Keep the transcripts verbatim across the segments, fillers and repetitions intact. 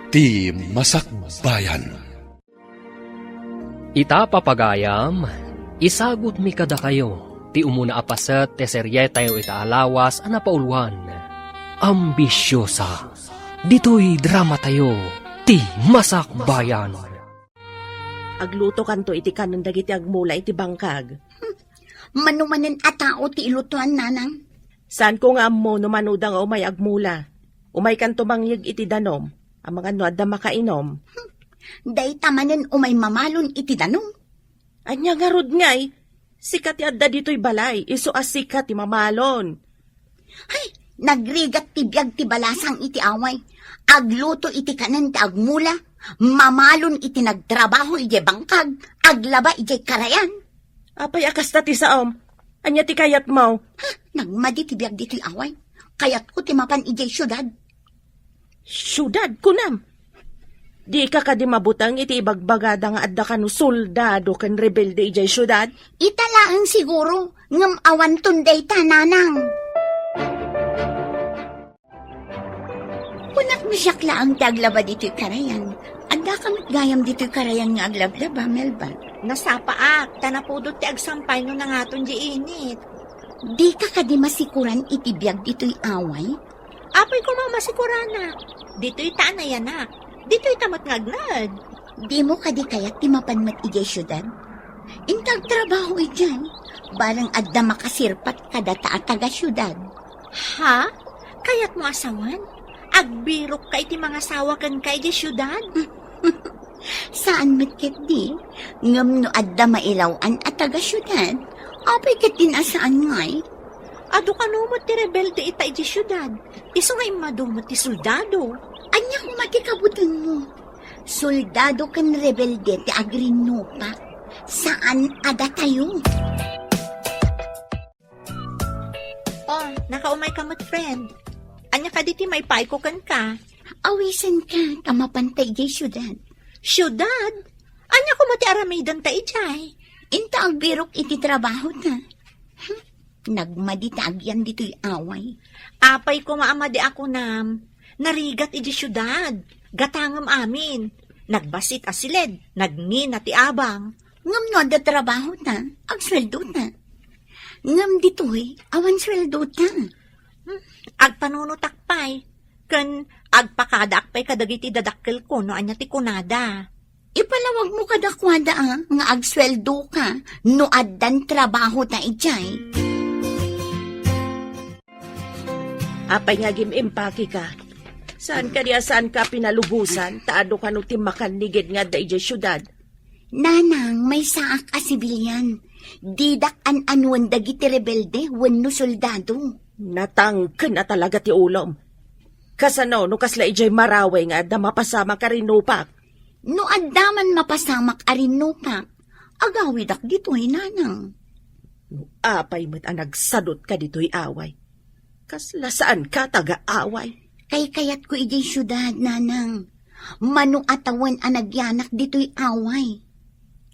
Ti Masakbayan. Ita, papagayam, isagutmi kadakayo ti umuna a paset ti serietayo ita a lawas a napauluan, Ambisiosa. Ditoy dramatayo, Ti Masakbayan. Aglutokanto iti kanen dagiti agmula iti bangkag. Mano manen a tao ti ilutoan, nanang? Saanko nga ammo no manoda nga umay agmula. Umaykanto mangyeg iti danum, amangan no adda makainum. Dayta manen umay mamalon iti danum? Ania ngarud ngay? Sika ti adda ditoy balay, isu a sika ti mamalon. Hay, nagrigat ti biag ti balasang iti away. Agluto iti kanen ti agmula, mamalon iti nagtrabaho idiay bangkag, aglaba idiay karayan. Apay a kasta ti saom? Ania ti kayatmo? Ha, nagmadi ti biag ditoy away. Kayatko ti mapan idiay siudad. Siudad, kunam? Dika kadi mabuteng iti ibagbagada nga adda kano soldado ken rebelde idiay siudad? Ita laeng siguro, ngem awanton dayta, nanang. Kunak no siak laeng ti aglaba ditoy karayan. Addaka met gayam ditoy karayan nga aglablaba, Melba. Nasapaak, ta napudot ti agsampay no nangaton di init. Dika kadi masikuran iti biag ditoy away? Apay koma a masikuranak. Ditoy ta a nayanak. Ditoy ta met nga agnaed. Dimo kadi kayat ti mapan met idiay siudad? Inka agtrabaho idiay, bareng adda makasirpat kadata a taga-siudad. Ha? Kayatmo a sawen? Agbirokka iti mangasawa kenka idiay siudad? Saan met ketdi, ngem no adda mailaw-an a taga-siudad, apay ketdin a saan ngay? Adu kano met ti rebelde ita idiay siudad, isu nga immadu met ti soldado. Ania koma ti kabutengmo? Soldado ken rebelde ti agrinnupak, saan a datayo. Oh, nakaumay ka met, friend. Ania kadi ti maipaayko kenka? Awisenka, ta mapanta idiay siudad. Siudad? Ania koma ti aramidenta idiay? Inta agbirok iti trabahota. Hmm, nagmadi ti agyan ditoy away. Apay koma a madi a kunam? Narigat idiay siudad. Gatangem amin. Nagbassit a siled, nagngina ti abang. Ngem no adda trabahota, agsueldota. Ngem ditoy, awan sueldota. Hmm, agpanunotak pay, ken agpakadaak pay kadagiti dadakkelko no ania ti kunada. Ipalawagmo kadakuada a nga agsueldoka no addan trabahota idiay. Apay nga agim-impakeka? Saan kadi a saanka pinalubosan ta adu kano ti makannigid nga adda idiay siudad? Nanang, maysaak a sibilian. Didak an-anuen dagiti rebelde wenno soldado. Natangken a talaga ti ulom. Kasano no kasla idiay Maraway nga adda mapasamak a rinnupak? No adda man mapasamak a rinnupak, agawidak ditoy, nanang. No apay met a nagsadutka ditoy away, kasla saanka taga-away. Kaykayatko idiay siudad, nanang. Mano a tawen a nagyanak ditoy away.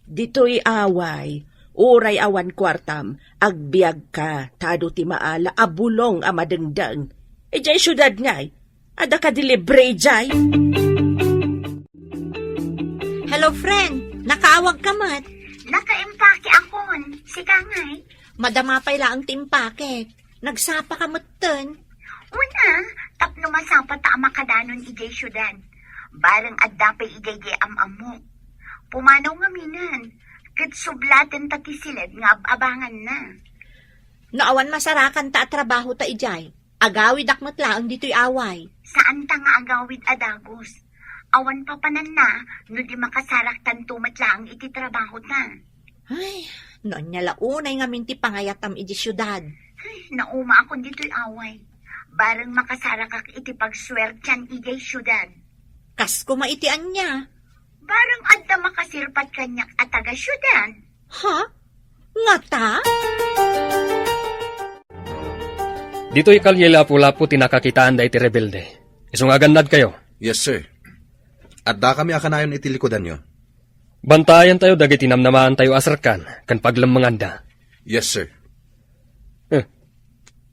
Ditoy away, uray awan kuartam, agbiagka ta adu ti maala a bulong a madengdeng. Idiay siudad ngay, adda kadi libre idiay? Hello, friend. Nakaawagka met? Nakaimpake akon. Sika ngay? Madama pay laeng ti impakek. Nagsapaka metten? Wen a, tapno masapata a makadanon idiay siudad. Bareng adda pay idiay di am-ammok. Pumanaw ngaminen, ket sublatenta ti siled nga ab-abanganna. No awan masarakanta a trabahota idiay, agawidak met laeng ditoy away. Saanta nga agawid a dagus. Awan papananna no di makasaraktanto met laeng iti trabahota. Ay, no ania la unay ngamin ti pangayatam iti siudad. Ay, naumaakon ditoy away. Bareng makasarakak iti pagsuertian idiay siudad. Kas koma iti ania? Bareng adda makasirpat kaniak a taga-siudad. Ha? Ngata? Ditoy kalye Lapu-Lapu ti nakakitaanda iti rebelde. Isu nga agannadkayo. Yes, sir. Addakami a kanayon iti likudanyo. Bantayentayo dagiti namnamaantayo a serkan ken paglemmenganda. Yes, sir. Eh,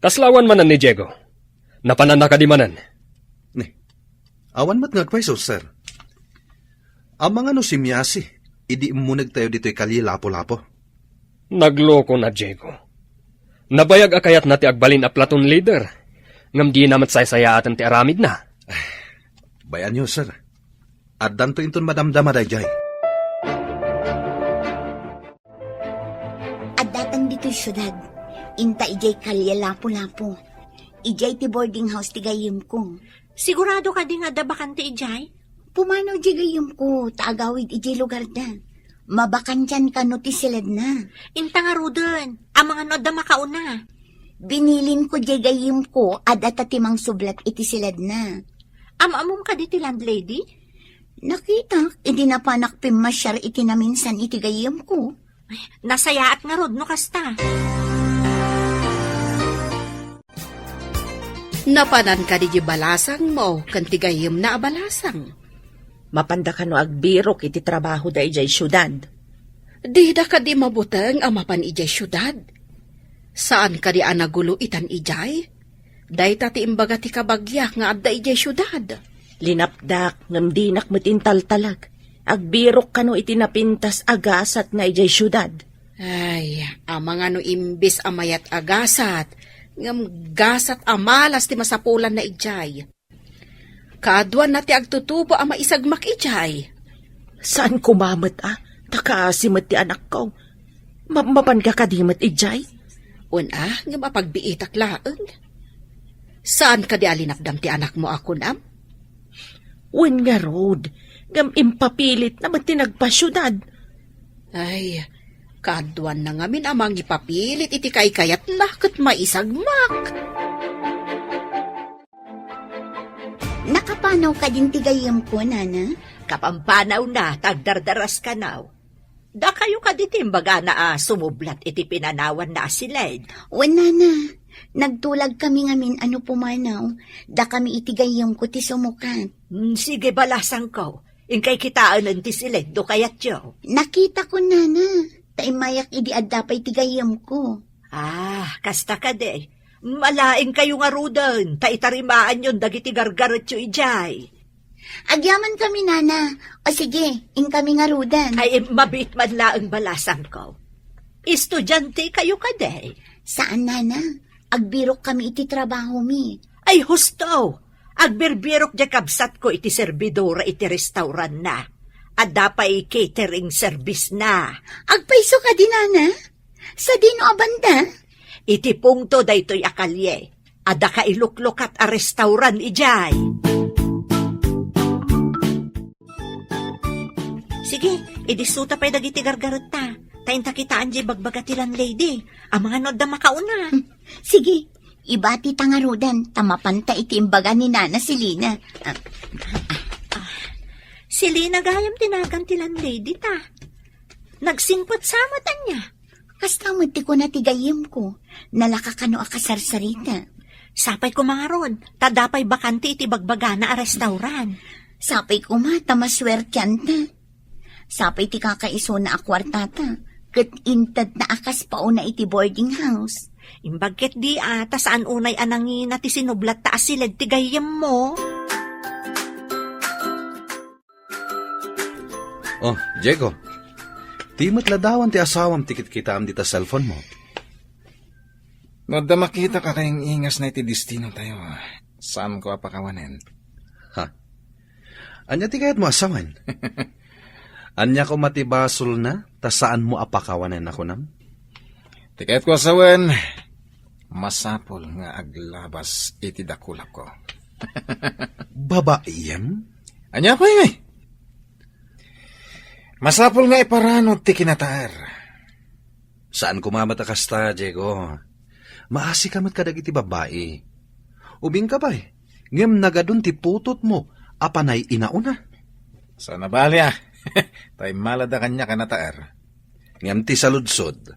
kasla awan manen ni Diego? Napananna kadi manen? Ni, Awan met nga agpayso, sir. Amangan no simmiasi idi immunegtayo ditoy Kalye Lapu-Lapu? Nagloko na, Diego. Nabayag a kayatna ti agbalin a platoon leader, ngem dina met saysayaaten ti aramidna. Bay-anyo, sir. Addanto inton madamdama daydiay. Addatan ditoy siudad. Inta idiay Kalye Lapu-Lapu. Idiay ti boarding house ti gayyemko. Sigurado kadi nga adda bakante idiay? Pumanaw idiay gayyemko, ta agawid idiay lugarda. Mabakantian kano ti siledna. Inta ngaruden, amangan no adda makauna. Binilinko idiay gayyemko, adda ta ti mangsublat iti siledna. Am-ammom kadi ti landlady? Nakitak idi napanak pimmasiar iti naminsan iti gayyemko. Nasayaat ngarud no kasta. Napanan kadi di balasangmo ken ti gayyemna a balasang? Mapanda kano agbirok iti trabahoda idiay siudad? Dida kadi mabuteng a mapan idiay siudad? Saan kadi a nagulo itan idiay? Dayta ti imbaga ti kabagiak nga adda idiay siudad. Linapdak, ngem dinak met intaltalek. Agbirok kano iti napintas a gasat nga idiay siudad. Ay, amangan no imbes a mayat a gasat, ngem gasat a malas ti masapulanna idiay. Kaaduanna ti agtutubo a maisagmak idiay. Saan koma met a, ta kaasi met ti anakko. Ma-, mapanka kadi met idiay? Wen a, ngem apagbiitak laeng. Saan kadi a linapdam ti anakmo a kunam? Wen ngarud, ngem impapilitna met ti nagpasiudad. Ay, kaaduanna ngamin a mangipapilit iti kaykayatna ket maisagmak. Nakapanaw kadin ti gayyemko, nana? Kapampanawna, ta agdardaras kanaw. Dakayo kadi ti imbagana a sumublat iti pinanawanna a siled? Wen, nana. Nagtulagkami ngamin a no pumanaw, dakami iti gayyemko ti sumukat. Hmm, sige, balasangko. Inkay kitaenen ti siled no kayatyo. Nakitako, nana. Ta immayak idi adda pay ti gayyemko. Ah, kasta kadi. Malaingkayo ngaruden, ta itarimaanyon dagiti gargaretyo idiay. Agyamankami, nana. O sige, inkami ngaruden. Ay, mabiit man laeng, balasangko. Estudiantekayo kadi? Saan, nana. Agbirokkami iti trabahomi. Ay, husto! Agbirbirok diay kabsatko iti serbidora iti restauranna. Adda pay catering service-na. Agpayso kadi, nana? Sadino a banda? Iti pungto daytoy a kalye. Adda kailuklukat a restauran idiay. Sige, idissuta pay dagiti gargaretta. Ta inta kitaan diay bagbaga ti landlady. Amangan no adda makauna. Sige, ibati ta ngaruden, ta mapanta iti imbaga ni Nana Selina. Ah, Selina gayam ti nagan ti landlady ta. Nagsingpet sa met ania. Kasta met ti kuna ti gayyemko, nalaka kano a kasarsarita. Sapay koma ngarud, ta adda pay bakante iti bagbagana a restauran. Sapay koma ta masuertianta. Sapay ti kakaisuna a kuartata, ket intedna a kas pauna iti boarding house. Imbag ketdi a, ta saan unay a nangina ti sinublatta a siled ti gayyemmo. Oh, Diego. Ti met ladawan ti asawam ti kitkitaam dita cellphone mo. No adda makitak a kaing-ingasna iti destinotayo, saanko a pakawanen. Ha? Ania ti kayatmo a sawen? Ania koma ti basolna, ta saanmo a pakawanen a kunam? Ti kayatko a sawen, masapul nga aglabas iti dakulakko. Babaiem? Ania pay? Masapul nga iparano ti kinataer. Saan koma met a kasta, Diego. Maasika met kadagiti babbai. Ubingka pay, ngem nagadun ti putotmo a panay inauna. Saan a bali a. Ta immalada kaniak a nataer. Ngem ti saludsod,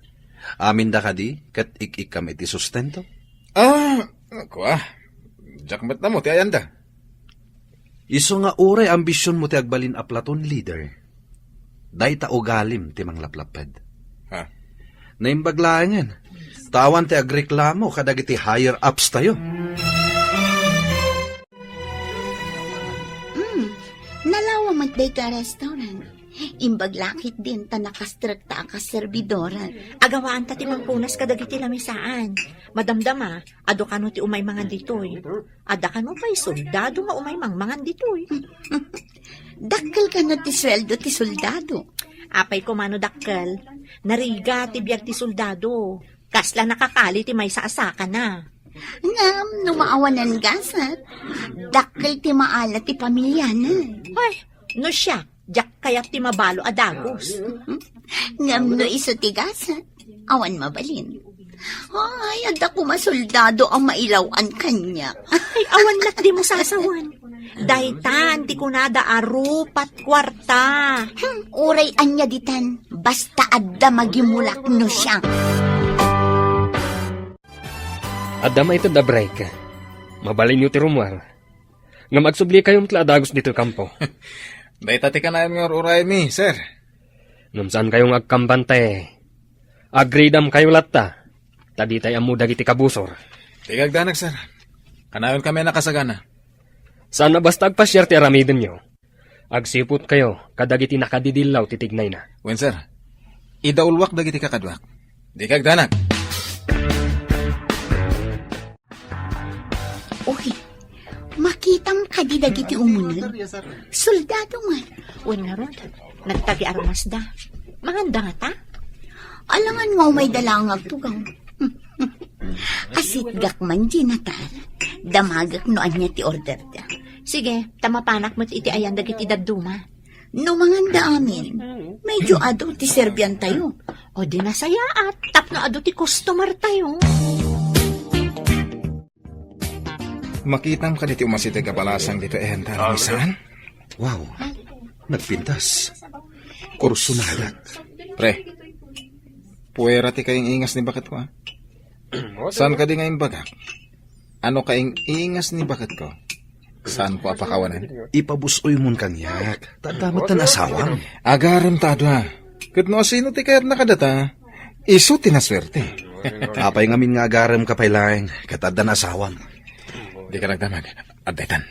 aminda kadi ket ik-ikkam iti sustento? Ah, kua. Diak met ammo ti ayanda. Isu nga uray ambisionmo ti agbalin a platoon leader, dayta ugalim ti manglaplapped. Ha? Naimbag laengen, ta awan ti agreklamo kadagiti higher ups tayo. Hmm. Nalawa met dayta a restaurant. Imbag la ketdin ta nakastrekta a kaserbidoran. Agawaan ta ti mangpunas kadagiti lamisaan. Madamdama, adu kano ti umay mangan ditoy. Adda kano pay soldado nga umay mangmangan ditoy. Dakkel kano ti sueldo ti soldado? Apay koma no dakkel. Narigat ti biag ti soldado. Kasla nakakali ti maysa a sakana. Ngem no maawanan gasat, dakkel ti maala ti pamiliana. Ay, no siak, diak kayat ti mabalo a dagus. Ngem no isu ti gasat, awan mabalin. Ay, adda koma soldado a mailaw-an kaniak. Ay, awan met dimo sasawen. Daytan ti kunada a rupat kuarta. Hmm, uray ania ditan, basta adda magimulak no siak. Adda maited a break. Mabalinyo ti rummuar. Ngem agsublikayo met la a dagus ditoy kampo. Dayta ti kanayon nga ur-uraymi, sir. Ngem saankayo nga agkambante. Agridamkayo latta. Ta ditay ammo dagiti kabusor. Dika agdanag, sir. Kanayonkami a nakasagana. Saan a basta agpasiar ti aramidenyo. Agsiputkayo kadagiti nakadidillaw ti tignayna. Wen, sir. Idauluak dagiti kakaduak. Dika agdanag. Uy, makitam kadi dagiti umuneg? Soldado man. Wen ngarud, nagtagiarmasda. Manganda ngata? Alangan nga umayda laeng agtugaw. Asitgak man, Gina, ta damagek no ania ti orderda. Sige, ta mapanak met iti ayan dagiti dadduma. No manganda amin, medyo adu ti serbiantayo. O di nasayaat, tapno adu ti customertayo. Makitam kadi ti umasideg a balasang ditoy ayan ta alamisan? Wow, nagpintas. Kurso nagat. Pre, puwera ti kaing-ingas ni baketko, a. Saan kadi nga imbagak? Ano kaing-ingas ni baketko? Saanko a pakawanen? Ipabus-oymon kaniak. Ta adda met tan asawam. Agarem ta adu, a. Ket no asino ti kayatna kadata, isu ti nasuerte. Apay ngamin nga agaremka pay laeng, ket addan asawam. Dika nagdamag. Adda itan.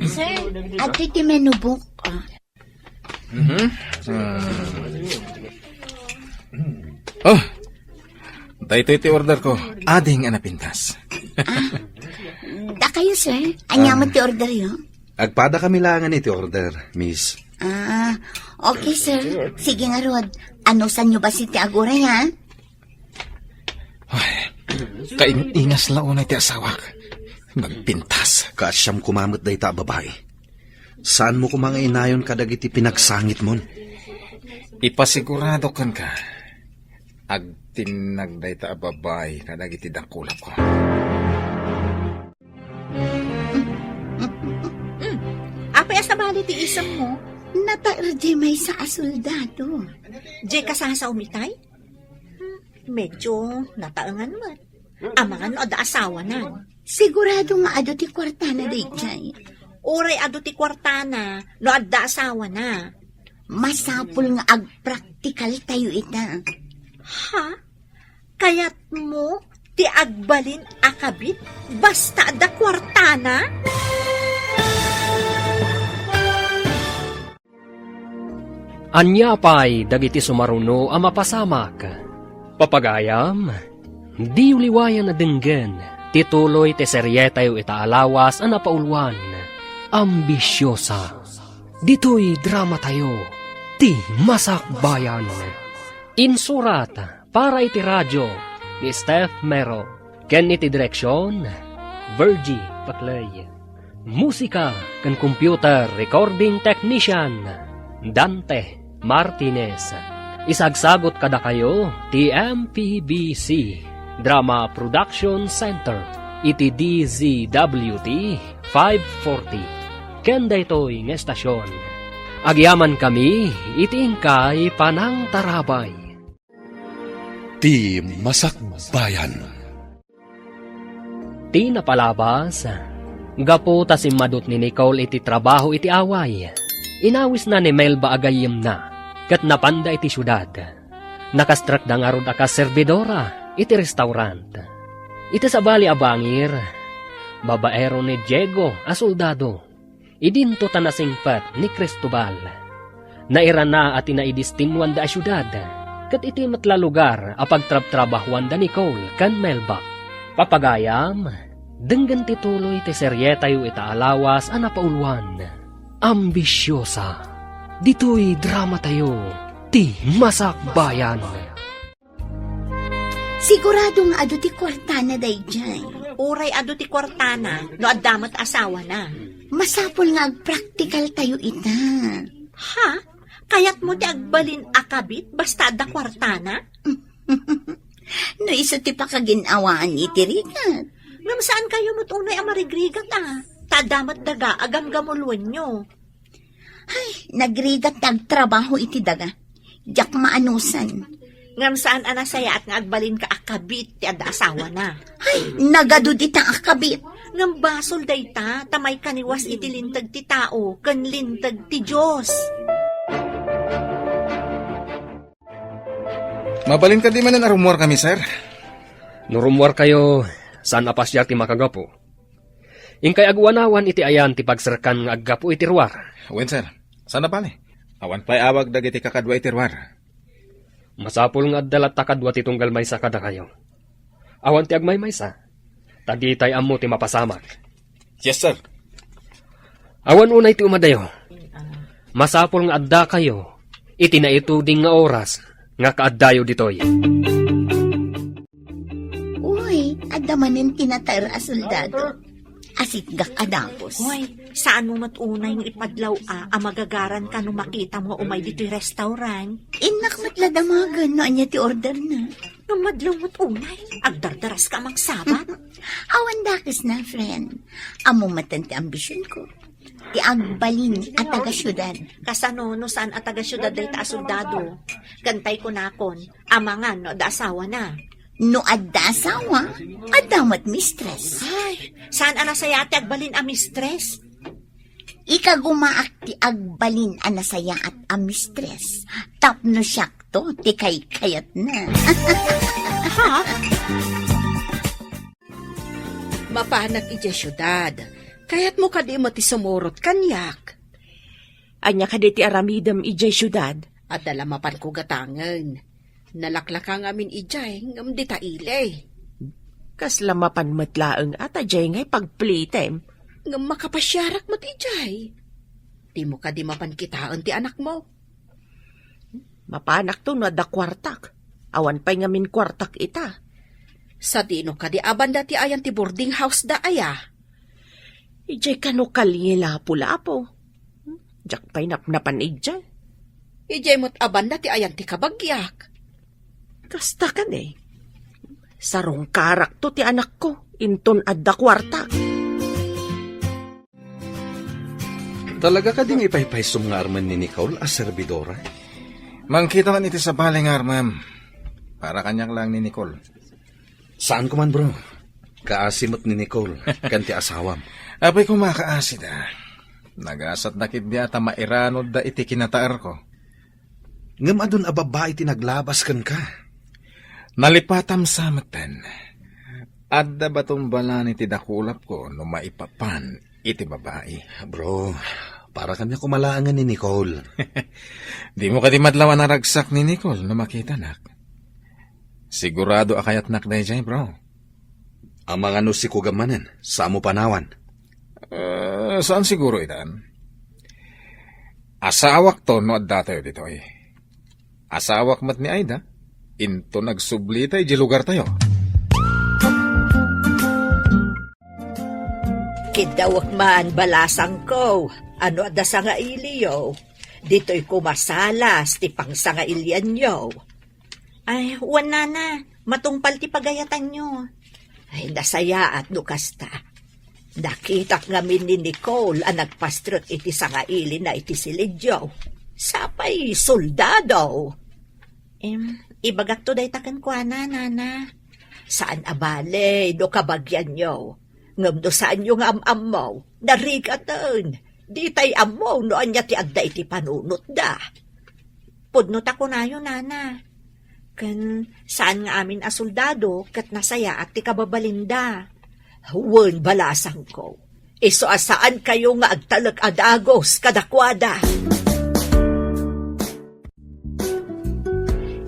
Sir, adtoy ti menu book, a. Mhm. Ah. Oh, daytoy ti orderko. Ading a napintas. A, dakayo, sir. Ania met ti orderyo? Agpadakami laengen iti order, miss. A, okay, sir. Sige ngarud. Anusanyo bassit ti aguray, a? Ay, kaing-ingas la unay ti asawak. Nagpintas. Kaasiam koma met dayta a babai. Saanmo koma nga inayon kadagiti pinagsangitmon? Ipasigurado kenka, agtinnag dayta a babai kadagiti dakulapko. Mm. Apay a sabali ti isemmo? Nataer diay maysa a soldado. Diay kasasaom itay? Hmm, medyo nataengan met. Amangan no adda asawana. Sigurado nga adu ti kuartana daydiay. Uray adu ti kuartana no adda asawana. Masapul nga agpraktikaltayo ita. Ha? Kayatmo ti agbalin a kabit basta adda kuartana? Ania pay dagiti sumaruno a mapasamak? Papagayam, diyo liwayan a denggen ti tuloy ti serietayo ita a lawas a napauluan, Ambisiosa. Ditoy dramatayo, Ti Masakbayan. Insurat para iti radio ni Steph Mero ken iti direksion, Virgie Paclay. Musika ken computer recording technician, Dante Martinez. Isagsagot kadakayo ti M P B C Drama Production Center iti D Z W T five forty. Ken daytoy nga estasion, agyamankami iti inkay panangtarabay. Ti Masakbayan. Ti napalabas, gapu ta simmadut ni Nicole iti trabaho iti away, inawisna ni Melba a gayyemna, ket napanda iti siudad. Nakastrekda ngarud a kas serbidora iti restaurant. Iti sabali a bangir, babaero ni Diego a soldado. Idinto ta nasingpet ni Cristobal. Nairana a ti naidistinnuanda a siudad, ket iti met la lugar a pagtrabtrabahuanda ni Cole ken Melba. Papagayam, denggen ti tuloy ti serietayo ita a lawas a napauluan, Ambisiosa. Ditoy dramatayo, ti Masakbayan. Sigurado nga adu ti kuartana daydiay. Uray adu ti kuartana, no adda met asawana. Masapul nga agpraktikal tayo ita. Ha? Kayatmo ti agbalin a kabit basta adda kuartana? No isu ti pakagin-awaan iti rigat. Ngem saan kayo met unay a marigrigat a. Ta adda met daga a gamgamuloenyo. Ay, nagrigat ti agtrabaho iti daga. Diak maanusan. Ngem saan a nasayaat nga agbalinka a kabit ti adda asawana. Ay, nagadu dita a kabit. Ngem basol dayta, ta maikaniwas iti linteg ti tao ken linteg ti Dios. Mabalin kadi manen a rummuarkami, sir? No rummuarkayo, saan a pasiar ti makagapu. Inkay aguanawan iti ayan ti pagserkan nga aggapu iti ruar. Wen, sir. Saan a bale? Awan pay awag dagiti kakadua iti ruar. Masapul nga adda latta kadua ti tunggal maysa kadakayo. Awan ti agmaymaysa, ta ditay ammo ti mapasamak. Yes, sir. Awan unay ti umadayo. Masapul nga addakayo iti naituding nga oras nga kaaddayo ditoy. Uy, adda manen ti nataer a soldado. Asitgak a dagus. Uy, saan mo met unay nga ipadlaw a, a magagaran ka no makitam nga umay ditoy restaurant? Innak met la damagen no ania ti order na. Ngem madlaw met unay, agdardaras ka a mangsabat. Awan dakes na, friend. Ammo met ti ambision ko. Ti agbalin a taga-siudad. Kasano no saan a taga-siudad dayta a soldado? Ken tay kunakon, amangan no adda asawana. No adda asawa, adda met mistress. Ay, saan a nasayaat ti agbalin a mistress? Ikagumaak ti agbalin a nasayaat a mistress. Tapno siakto ti kaykayatna. Ha? Mapanak idiay siudad. Kayatmo kadi met ti sumurot kaniak? Ania kadi ti aramidem idiay siudad? Adda la mapanko gatangen. Nalaklaka ngamin idiay, ngem dita ili. Kasla mapan met laeng a ta diay ngay pagplitem. Ngem makapasiarak met idiay. Dimo kadi mapan kitaen ti anakmo? Mapanakto no adda kuartak. Awan pay ngamin kuartak ita. Sadino kadi a banda ti ayan ti boarding house da aya? Idiay kano kalye Lapu-Lapu. Diak pay napnapan idiay. Idiay met a banda ti ayan ti kabagiak. Kasta kadi. Sarungkarakto ti anakko, inton adda kuartak. Talaga kadi nga ipaypaysom nga armen ni Nicole a servidora? Mangkita man iti sabali nga armem. Para kaniak laeng ni Nicole. Saan ko man, bro. Kaasi met ni Nicole, ken ti asawam. Apay ko makaasida. Nagasatda ketdi a ta mairanodda iti kinataerko. Ngem adun a babbai ti naglabas kenka. Nalipatam sa metten. Adda baton balani ti dakulapko no maipapan iti babai. Bro, para kaniak koma laengen ni Nicole. Dimo kadi madlaw a naragsak ni Nicole no makitanak? Sigurado a kayatnak daydiay, bro. Amangan no sikugam manen, samo panawan. Eh, saan siguro itan? Asawakto no addatayo ditoy. Asawak met ni Aida, inton agsublita idiay lugartayo. Kiddawek man, balasangko, no adda sangailiyo. Ditoy koma salas ti pangsangailianyo. Ay, wen, nana, matungpal ti pagayatanyo. Ay, nasayaat no kasta. Nakitak ngamin ni Nicole a nagpastrek iti sangailina iti silidyo. Sapay soldado. Em, ibagakto dayta kenkuana, nana. Saan a bale no kabagianyo. Ngem no saanyo nga am-ammo, narigaten. Ditay ammo no ania ti adda iti panunotda. Pudno ta kunayo, nana. Ken saan nga amin a soldado ket nasayaat ti kababalinda. Wen, balasangko. Isu a saankayo nga agtalek a dagus kadakuada.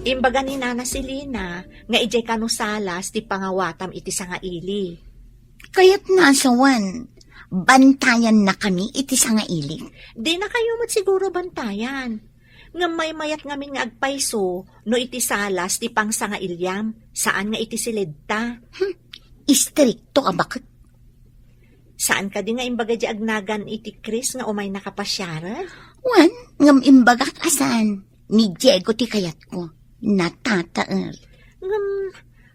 Imbaga ni Nana Selina nga idiay kano salas ti pangawatam iti sangaili. Kayatna a sawen, bantayannakami iti sangaili. Dinakayo met siguro bantayan. Ngem maymayat ngamin nga agpayso no iti salas ti pangsangailiam, saan nga iti siledta. Hmm, istrikto a baket. Saan kadi nga imbaga di agnagan iti Chris nga umaynaka pasiaren? Wen, ngem imbagak a saan. Ni Diego ti kayatko. Natataer. Ngem,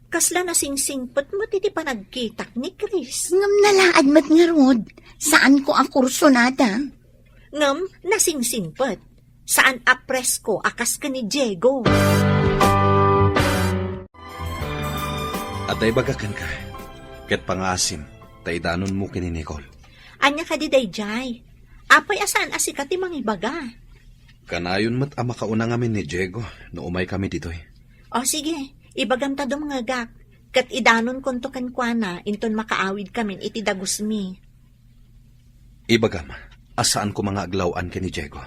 kasla nasingsingpet met iti panagkitak ni Chris. Ngem nalaad met ngarud. Saanko a kursunada. Ngem nasingsingpet. Saan a presko a kas ken ni Diego. Adda ibagak kenka, ket pangaasim ta idanonmo ken ni Nicole. Ania kadi daydiay? Apay a saan a sika ti mangibaga? Kanayon met a makauna ngamin ni Diego no umaykami ditoy. O sige, ibagam ta dumngegak, ket idanonkonto kenkuana inton makaawidkamin iti dagusmi. Ibagam a saan koma nga aglaw-an ken ni Diego.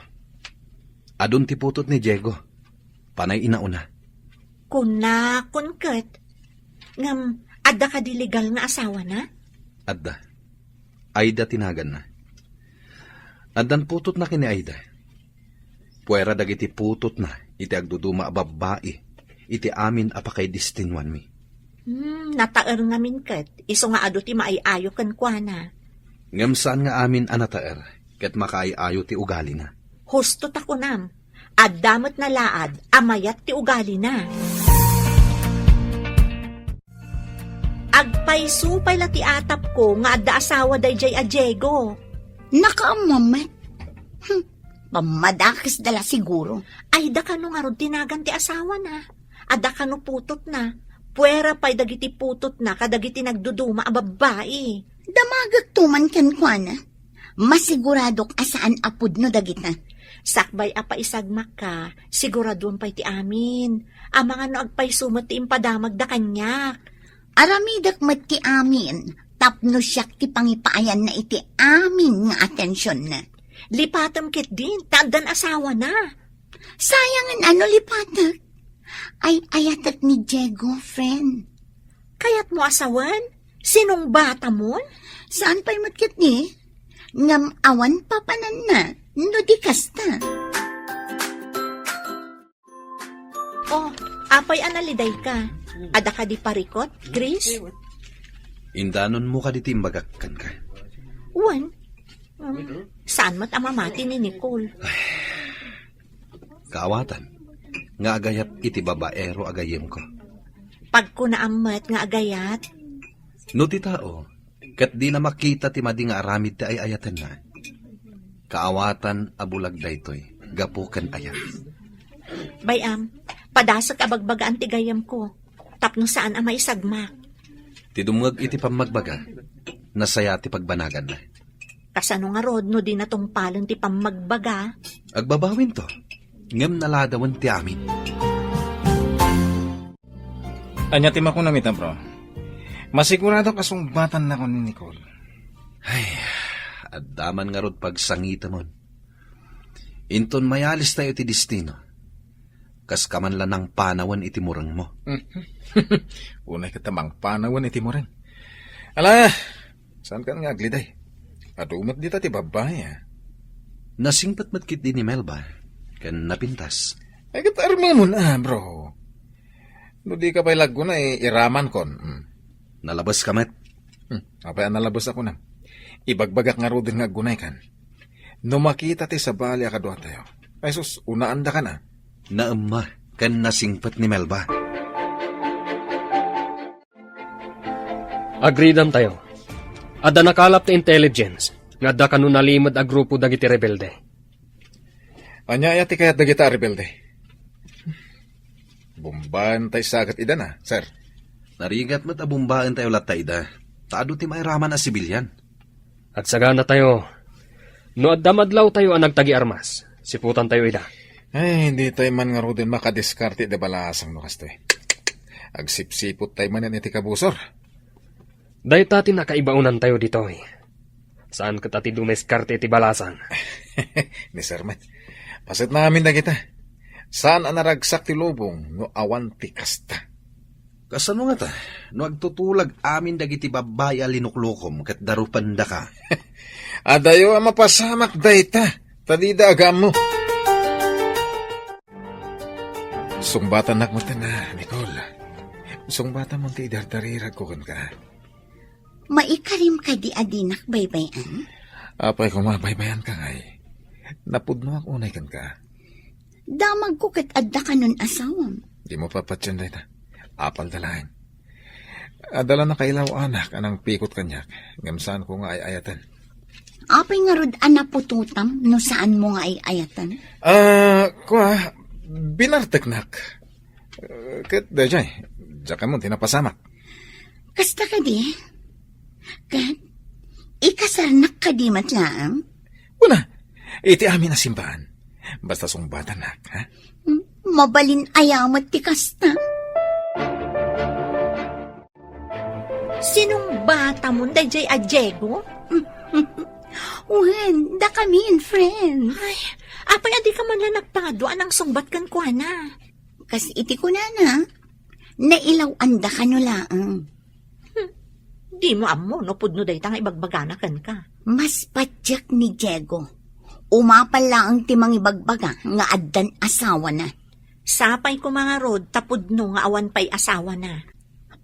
Adun ti putot ni Diego. Panay inauna. Kunakon ket. Ngem, adda kadi legal nga asawana? Adda. Aida ti naganna. Addan putotna ken ni Aida. Puera dagiti putotna iti agduduma a babbai iti amin a pakaidestinuanmi. Hmm, nataer ngamin ket, isu nga adu ti maay-ayo kenkuana. Ngem saan nga amin a nataer ket makaay-ayo ti ugalina. Husto ta kunam, adda met nalaad a mayat ti ugalina. Agpayso pay la ti atapko nga adda asawa daydiay a Diego. Nakaammo met. Hmm, pammadakesda la siguro. Ay, da kano ngarud ti nagan ti asawana. Adda kano putotna. Puera pay dagiti putotna kadagiti nagduduma a babbai. Damagekto man kenkuana. Masiguradok a saan a pudno dagita. Sakbay a paisagmakka, siguraduem pay ti amin. Amangan no agpayso met ti impadamagda kaniak. Aramidek met ti amin tapno siak ti pangipaayanna iti amin nga atensionna. Lipatem ketdin, ta addan asawana. Sayangen a no lipatek. Ay-ayatek ni Diego, friend. Kayatmo a sawen? Sinungbatamon? Saan pay met ketdi? Ngem awan papananna no di kasta. Oh, apay a nalidayka? Adda kadi parikot, Chris? Indanonmo kadi ti imbagak kenka? Wen. Um, saan met a mamati ni Nicole? Kaawatan nga agayat iti babaero a gayyemko. Pagkunaam met nga agayat. No ti tao, ket dina makita ti madi nga aramid ti ay-ayatenna, kaawatan a bulag daytoy gapu ken ayat. Bay-am, padasek a bagbagaan ti gayyemko, tapno saan a maisagmak. Ti dumngeg iti pammagbaga, nasaya ti pagbanaganna. Kasano ngarud no dina tungpalen ti pammagbaga? Agbabawinto, ngem naladawen ti amin. Ania ti makunam ita, bro? Masiguradok a sungbatannakon ni Nicole. Ay, adda man ngarud pagsangitemon. Inton mayalistayo iti destino, kas ka man la nangpanawen iti murengmo. Unay ket ta mangpanawen iti mureng. Ala, saan kan nga agliday? Adu met dita ti babbai, ah. Nasingpet met ketdi ni Melba, ken napintas. Ay, ket armemon, ah, bro. No di ka pay laggunay, iramankon. Hmm. Nalabes ka met. Hmm, apay a nalabes a kunam? Ibagbagak ngaruden nga aggunay kan. No makita ti sabali a kaduatayo, ay sus, unaanda kan a. Naemma ken nasingpet ni Melba. Agridantayo. Adda nakalap ti intelligence nga adda kano nalimed a grupo dagiti rebelde. Ania aya ti kayat dagita a rebelde? Bombaen tay sagat ida na, sir. Narigat met a bombaentayo latta ida, ta adu ti mairaman a sibilian. Agsaganatayo. No adda madlawtayo a nagtagi-armas, siputantayo ida. Ay, ditoy man ngaruden makadiskarte ida balasang no kastoy. Agsipsipot tay manen iti kabusor. Dayta ti nakaibaonantayo ditoy. Saan ket a ti dumiskarte iti balasang. Ni Sir met, paset na amin dagita. Saan a naragsak ti lubong no awan ti kasta. Kasano ngata, no agtutulag amin dagiti babbai a linuklukom ket darupendaka? Adayo a mapasamak dayta, ta dida agammo. Sungbatannak met, Nicole. Sungbatam ti idardariragko kenka. Maikarim kadi a dinak baybay-an? Apay koma, baybayanka ngay. Napudnoak unay kenka. Damagko ket adda kanon asawam. Dimo papatien dayta. Apalda laeng. Adda la nakailaw-anak a nangpikot kaniak, ngem saanko nga ay-ayaten. Apay ngarud a naputotam no saanmo nga ay-ayaten? Ah, kua, binarteknak. Eh, ket daydiay, diak ammo ti napasamak. Kasta kadi? Ket ikasarnak kadi met laeng? Kuna, iti amin a simbaan. Basta sungbatannak, ha? Hmm, mabalin aya met ti kasta? Sinungbatamon daydiay a Diego? Wen, dakamin, friends. Ay, apay a dika man la nagpado a nangsungbat kenkuana? Kas iti kunana, nailaw-anda kano laeng. Hmm, dimo ammo no pudno dayta nga ibagbagana kenka. Mas patiek ni Diego. Umapal laeng ti mangibagbaga nga addan asawana. Sapay koma ngarud ta pudno nga awan pay asawana.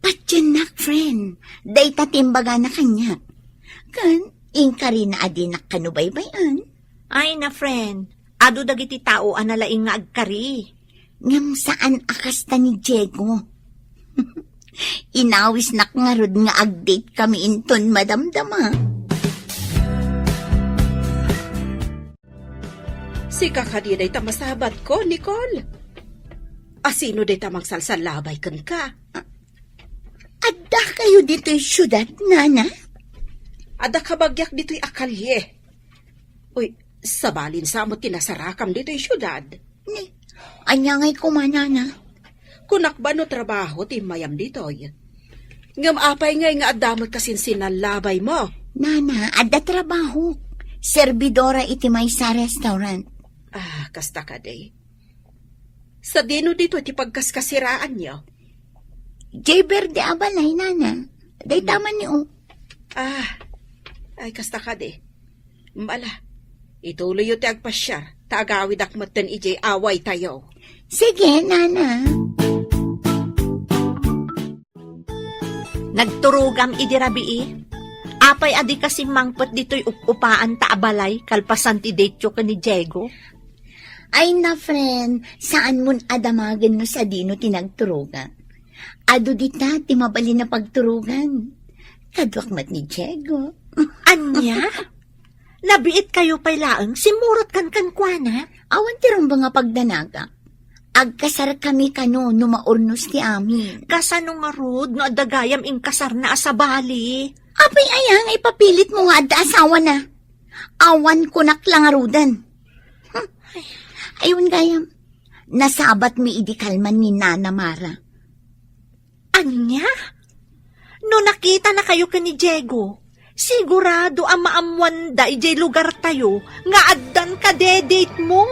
Patiennak, friend. Dayta ti imbagana kaniak. Ken, inkarina a dinak kano baybay-an. Ay na, friend. Adu dagiti tao a nalaing nga agkari. Ngem saan a kasta ni Diego. Inawisnak ngarud nga ag-date kami inton madamdama. Sika kadi dayta masabatko, Nicole? A sino dayta mangsalsallabay kenka? Adda kayo ditoy siudad, Nana? Adda kabagiak ditoy a kalye. Uy, sabalin sa met ti nasarakam ditoy siudad. Ni, ania ngay koma, Nana? Kunak ba no trabaho ti immayam ditoy? Ngem apay ngay nga adda met kasinsinnallabaymo? Nana, adda trabaho. Serbidora iti maysa a restaurant. Ah, kasta kadi. Sadino ditoy ti pagkaskasiraanyo? Jay Verde a balay, Nana. Dayta man ni, o. Ah, ay, kasta kadi. Mala, ituloyyo ti agpasiar, ta agawidak metten idiay awaytayo. Sige, Nana. Nagturogam idi rabii. Apay a dika simmangpet ditoy up-upaan ta a balay kalpasan ti date-yo ken ni Diego? Ay na, friend, saanmon a damagen no sadino ti nagturogak. Adu dita ti mabalin a pagturogan. Kaduak met ni Diego. Ania? Nabiitkayo pay laeng, simmurotkan kenkuana? Awan ti rumbeng a pagdanagak. Agkasarkami kano no maurnos ti amin. Kasano ngarud no adda gayam inkasarna a sabali? Apay aya nga ipapilitmo nga adda asawana? Awan kunak la ngaruden. Hmm. Ay, awan gayam. Nasabatmi idi kalman ni Nana Mara. Ania? No nakitanakayo ken ni Diego, sigurado a maammoanda idiay lugartayo nga addan kadedate-mo.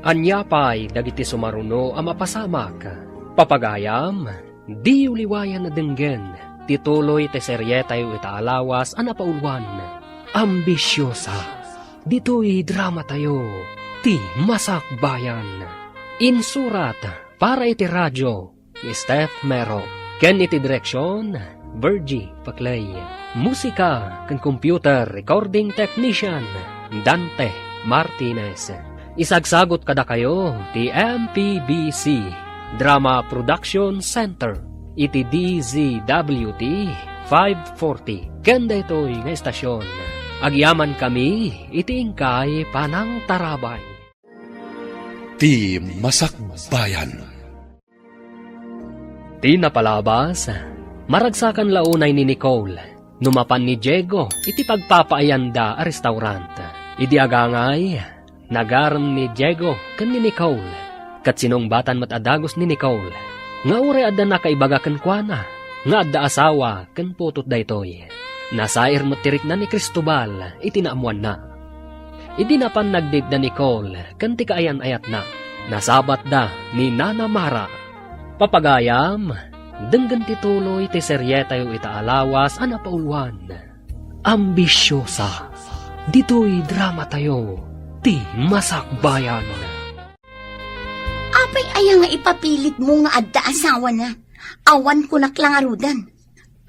Ania pay dagiti sumaruno a mapasamak? Papagayam, diyo liwayan a denggen ti tuloy ti serietayo ita a lawas a napauluan, Ambisiosa. Ditoy dramatayo, ti Masakbayan. Insurat para iti radio, ni Steph Mero. Ken iti direksion, Virgie Paclay. Musika ken computer recording technician, Dante Martinez. Isagsagut kadakayo ti M P B C Drama Production Center iti D Z W T five forty. Ken daytoy nga istasyon, agyamankami iti inkay panangtarabay. Ti Masakbayan. Ti napalabas, maragsakan la unay ni Nicole no mapan ni Diego iti pagpapaayanda a restaurant. Idi agangay, nagarem ni Diego ken ni Nicole, ket sinungbatan met a dagus ni Nicole. Nga uray adda nakaibaga kenkuana nga adda asawa ken putotda daytoy, nasair met ti rikna ni Cristobal iti naammoanna. Idi napan nagdate da ni Cole ken ti kaayan-ayatna, nasabatda ni Nana Mara. Papagayam, denggen ti tuloy ti serietayo ita a lawas a napauluan. Ambisiosa, ditoy dramatayo ti Masakbayan. Apay aya nga ipapilitmo nga adda asawana? Awan kunak la ngaruden.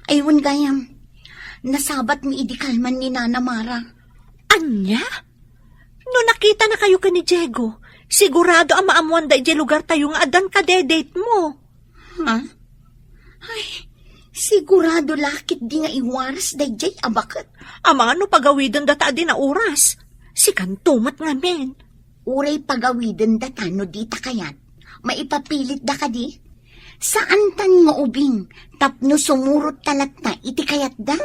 Ay, wen gayam, nasabatmi idi kalman ni Nana Mara. Ania? No nakitanakayo ken ni Diego, sigurado a maammoanda idiay lugartayo nga addan kadedatemo. Ha? Ay, sigurado la ketdi nga iwaras daydiay a baket. Amangan no pagawidenda ta adda a oras. Sikanto met ngamin. Uray pagawidenda ta no dita kayat, maipapilitda kadi? Saantan nga ubing tapno sumurot ta latta iti kayatda?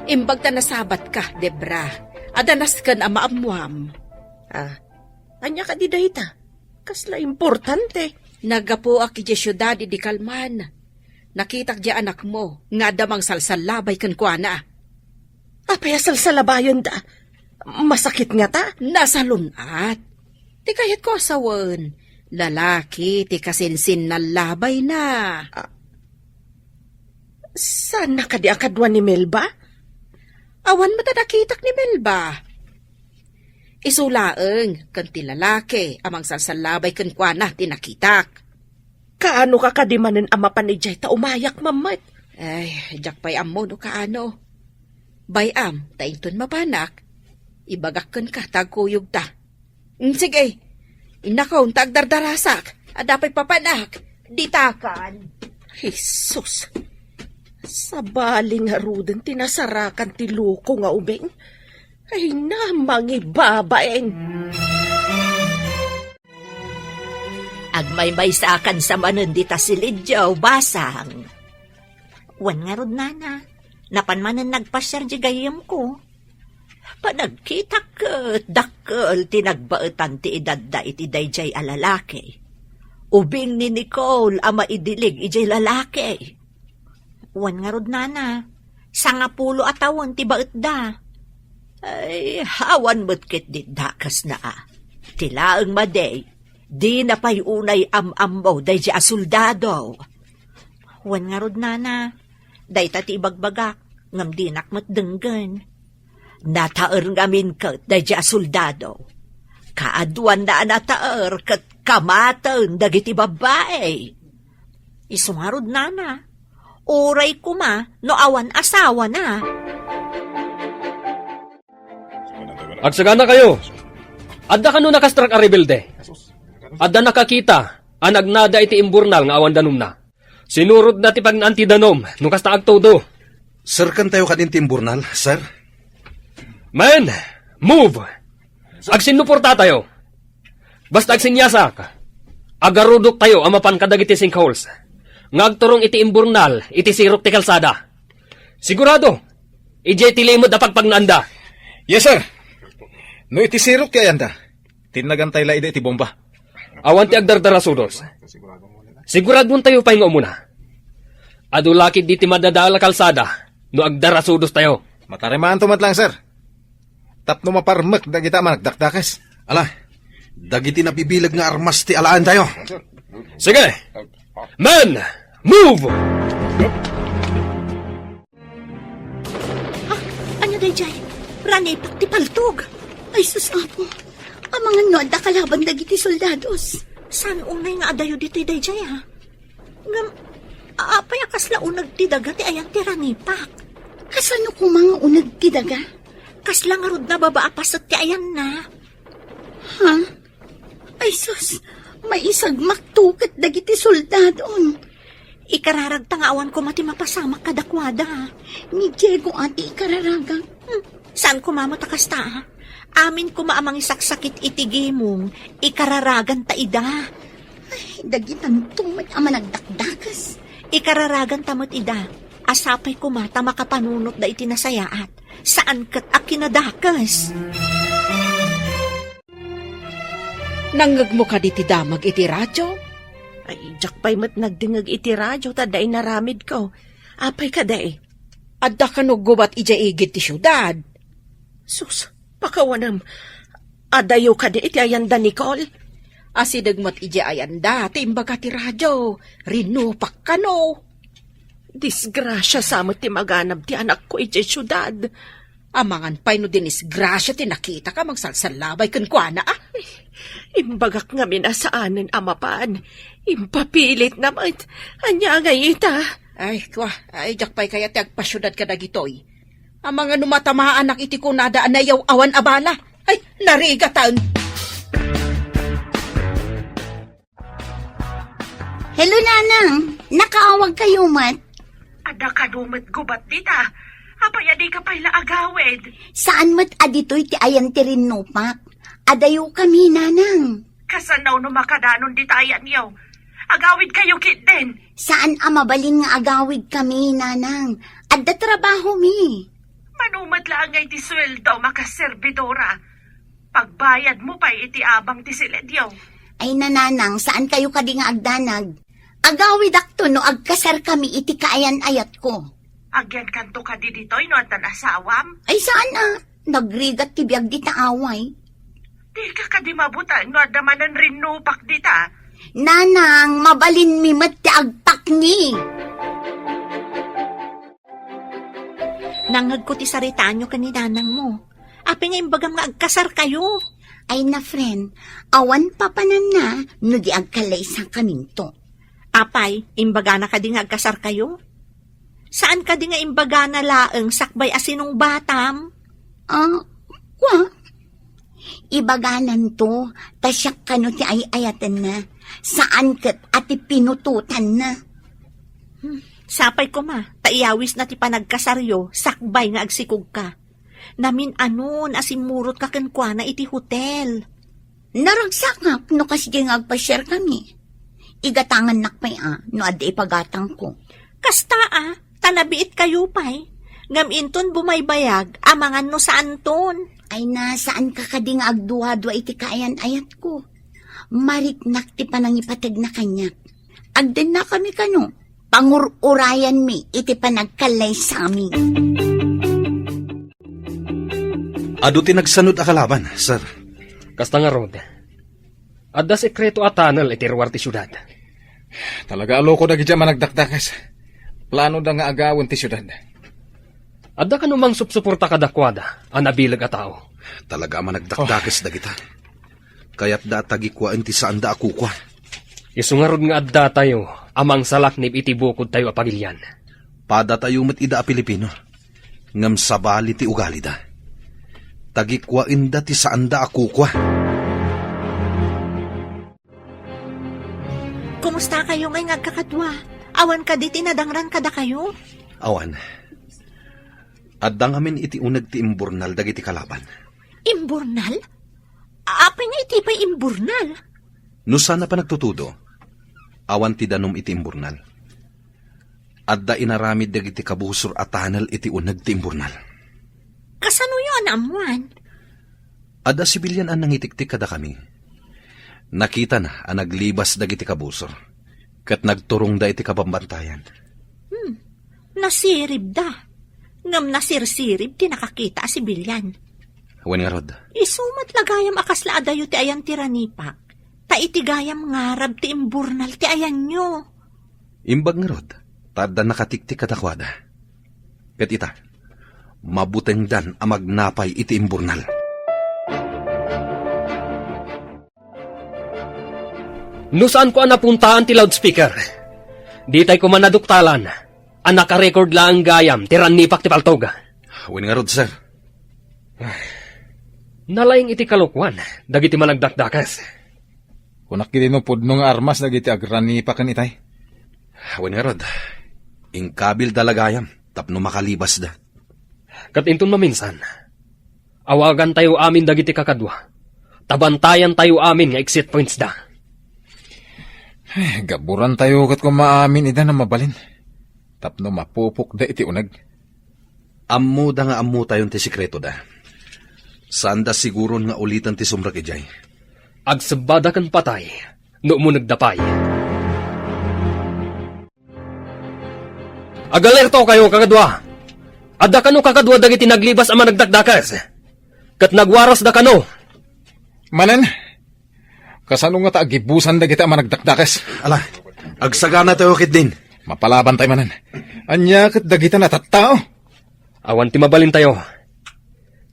Imbag ta nasabatka, Debra. Adda nasken a maammoam. Ah, ania kadi dayta? Kasla importante. Naggapuak idiay siudad idi kalman. Nakitak diay anakmo nga adda mangsalsallabay kenkuana. Apay a salsallabayenda? Masakit ngata? Nasalun-at. Ti kayatko a sawen, lalaki ti kasinsinnallabayna. Ah, saanna kadi a kadua ni Melba? Awan met a nakitak ni Melba. Isu laeng ken ti lalaki a mangsalsallabay kenkuana ti nakitak. Kaanoka kadi manen a mapan idiay ta umayak met? Ay, diak pay ammo no kaano. Bay-am ta inton mapanak, ibagak kenka ta agkuyogta. Mm, sige, innakon ta agdardarasak. Adda pay papanak. Ditakan. Jesus! Sabali ngaruden ti nasarakan ti loko nga ubing. Ay, na, mangibabain! Agmaymaysakan sa manen dita silidyo, basang. Wen ngarud, nana, napan manen nagpasiar di gayyemko. Panagkitak ket dakkel ti nagbaetan ti edadda iti daydiay a lalaki. Ubing ni Nicole a maidilig idiay lalaki. Wen ngarud, nana, sangapulo a tawen ti baetda. Ay, awan met ketdi dakesna a. Ti laeng madi, dina pay unay am-ammo daydiay a soldado. Wen ngarud, nana, dayta ti ibagbagak, ngem dinak met denggen. Nataer ngamin ket daydiay a soldado. Kaaduanna a nataer ket kamaten dagiti babbai. Isu ngarud, nana, uray koma no awan asawana. Agsaganakayo. Adda kano nakastrak a rebelde? Adda nakakita a nagnada iti imburnal nga awan danumna. Sinurotda ti pagnaan ti danum no kasta agtudo. Serkentayo kadin ti imburnal, sir. Men, move! Agsinnuportatayo. Basta agsinyasak, agarudoktayo a mapan kadagiti sinkholes nga agturong iti imburnal iti sirok ti kalsada. Sigurado, idiay ti limed a pagpagnaanda. Yes, sir. No iti sirok ti ayanda, tinnagantay la ida iti bomba. Awan ti agdardarasudos. Siguradoentayo pay nga umuna. Adu la ketdi ti madadael a kalsada no agdarasudostayo. Matarimaanto met laeng, sir. Tapno maparmek dagita a managdakdakes. Ala, dagiti nabibileg nga armas ti alaentayo. Sige! Men! Move! Ha? Ania daydiay? Ranipak ti paltog. Ay, sus, Apo. Amangan no adda kalaban dagiti soldados. Saan unay nga adayo ditoy daydiay, ha? Ngem, apay a kasla uneg ti daga ti ayan ti ranipak? Kasano koma nga uneg ti daga? Kasla ngarud nga baba a paset ti ayanna. Ha? Ay sus, maisagmakto ket dagiti soldadon. Ikararagta nga awan koma ti mapasamak kadakuada. Ni Diego a ti ikararagak. Hmm, saan koma met a kasta, a? Amin koma a mangisaksakit iti gimong, ikararaganta ida. Ay, dagitanto met a managdakdakes. Ikararaganta met ida, a sapay koma ta makapanunotda iti nasayaat, saan ket a kinadakes. Nangngegmo kadi ti damag iti radio? Ay, diak pay met nagdengngeg iti radio ta adda inaramidko. Apay kadi? Adda kano gubat idiay igid ti siudad? Sus, pakawanem. Adayo kadi iti ayanda, Nicole? Asideg met idiay ayanda ti imbaga ti radio. Rinupak kano. Disgrasia sa met ti maganab ti anakko idiay siudad. Amangan pay no dinisgrasia ti nakitaka mangsalsallabay kenkuana, a? Imbagak ngamin a saanen a mapan. Impapilitna met. Ania ngay ita? Ay, kua, ay, diak pay kayat ti agpasiudad kadagitoy. Amangan no matamaanak iti kunada a nayaw-awan a bala. Ay, narigatan! Hello, Nanang. Nakaawag kayo met? Adda kano met gubat dita. Apay a dika pay la agawid? Saan met a ditoy ti ayan ti rinnupak? Adayo kami, Nanang. Kasano no makadanon dita ayanyo? Agawid kayo ketdin. Saan a mabalin nga agawid kami, Nanang. Adda trabaho mi. Mano met laeng nga iti sueldo, makaserbidora. Pagbayad mo pay iti abang ti siledyo. Ay, Nanang, saan kayo kadi nga agdanag? Agawidakto no agkasar kami iti kaayan-ayatko. Agyankanto kadi ditoy no addan asawam? Ay, saan a. Nagrigat ti biag dita away. Dika kadi mabuteng no adda manen rinnupak dita? Nanang, mabalin mi met ti agpakni. Nangngegko ti saritaanyo ken ni nanangmo. Apay nga imbagam nga agkasar kayo? Ay na, friend, awan papananna no di agkalaysa kaminto. Apay, imbagana kadi nga agkasar kayo? Saan kadi nga imbagana laeng sakbay a sinungbatam? Ah, kwa? Ibagananto, ta siak kano ti ay-ayatenna. Saan ket a ti pinutotanna. Hmm, sapay koma, ta iyawisna ti panagkasaryo sakbay nga agsikogka. Namin-anon a simmurotka kenkuana iti hotel. Naragsakak no kasdi nga agpasiar kami. Igatangannak pay a no adda ipagatangko. Kasta a, ta nabiit kayo pay. Ngem inton bumaybayag, amangan no saanton. Ay na, saan ka kadi nga agduadua iti kaayan-ayatko? Mariknak ti panangipategna kaniak. Agdenna kami kano, pangur-urayanmi iti panagkallaysami. Adu ti nagsanud a kalaban, sir. Kasta ngarud, adda sekreto a tunnel iti ruar ti siudad. Talaga a loko dagiti a managdakdakes. Plano da nga agawen ti siudad. Adda kano mangsupsuporta kadakuada a nabileg a tao? Talaga a managdakdakes dagita. Kayatda a tagikuaen ti saanda a kukua. Isu ngarud nga addatayo a mangsalaknib iti bukodtayo a pamilian. Padatayo met ida a Pilipino, ngem sabali ti ugalida. Tagikuaenda ti saanda a kukua. Kumusta kayo ngay nga agkakadua? Awan kadi ti nadangran kadakayo? Awan. Adda ngamin iti uneg ti imburnal dagiti kalaban. Imburnal? Apay nga iti pay imburnal? No saan a panagtutudo, awan ti danum iti imburnal. Adda inaramid dagiti kabusor a tunnel iti uneg ti imburnal. Kasanoyo a naammuan? Adda sibilian a nangitiktik kadakami. Nakitana a naglibas dagiti kabusor, ket nagturongda iti kabambantayan. Hmm, nasiribda. Ngem nasirsirib ti nakakita a sibilian. Wen ngarud. Isu met la gayam a kasla adayo ti ayan ti ranipak. Ta iti gayam ngarab ti imburnal ti ayanyo. Imbag ngarud, ta adda nakatiktik kadakuada. Ket ita, mabutengdan a magnapay iti imburnal. No saanko a napuntaan ti loudspeaker, ditay koma naduktalan a nakarecord laeng gayam ti rannipak ti paltog. Wen ngarud, sir. Nalaing iti kalokuan dagiti managdakdakes. Kunak iti no pudno nga armas dagiti agranipaken itay. Wen ngarud, inkabilda la gayam tapno makalibasda. Ket inton maminsan, awagantayo amin dagiti kakadua, ta bantayantayo amin nga exit pointsda. Eh, gaburantayo ket koma amin ida a mabalin, tapno mapupokda iti uneg. Ammoda nga ammotayon ti sekretoda. Saanda siguron nga uliten ti sumrek idiay. Agsebbada ken patay no umunegda pay. Agalertokayo, kakadua! Adda kano kakadua dagiti naglibas a managdakdakes, ket nagwarasda kano. Manen, kasano ngata agibusan dagiti a managdakdakes? Ala, agsaganatayo ketdin. Mapalabantay manen. Ania ket dagiti natattao? Awan ti mabalintayo.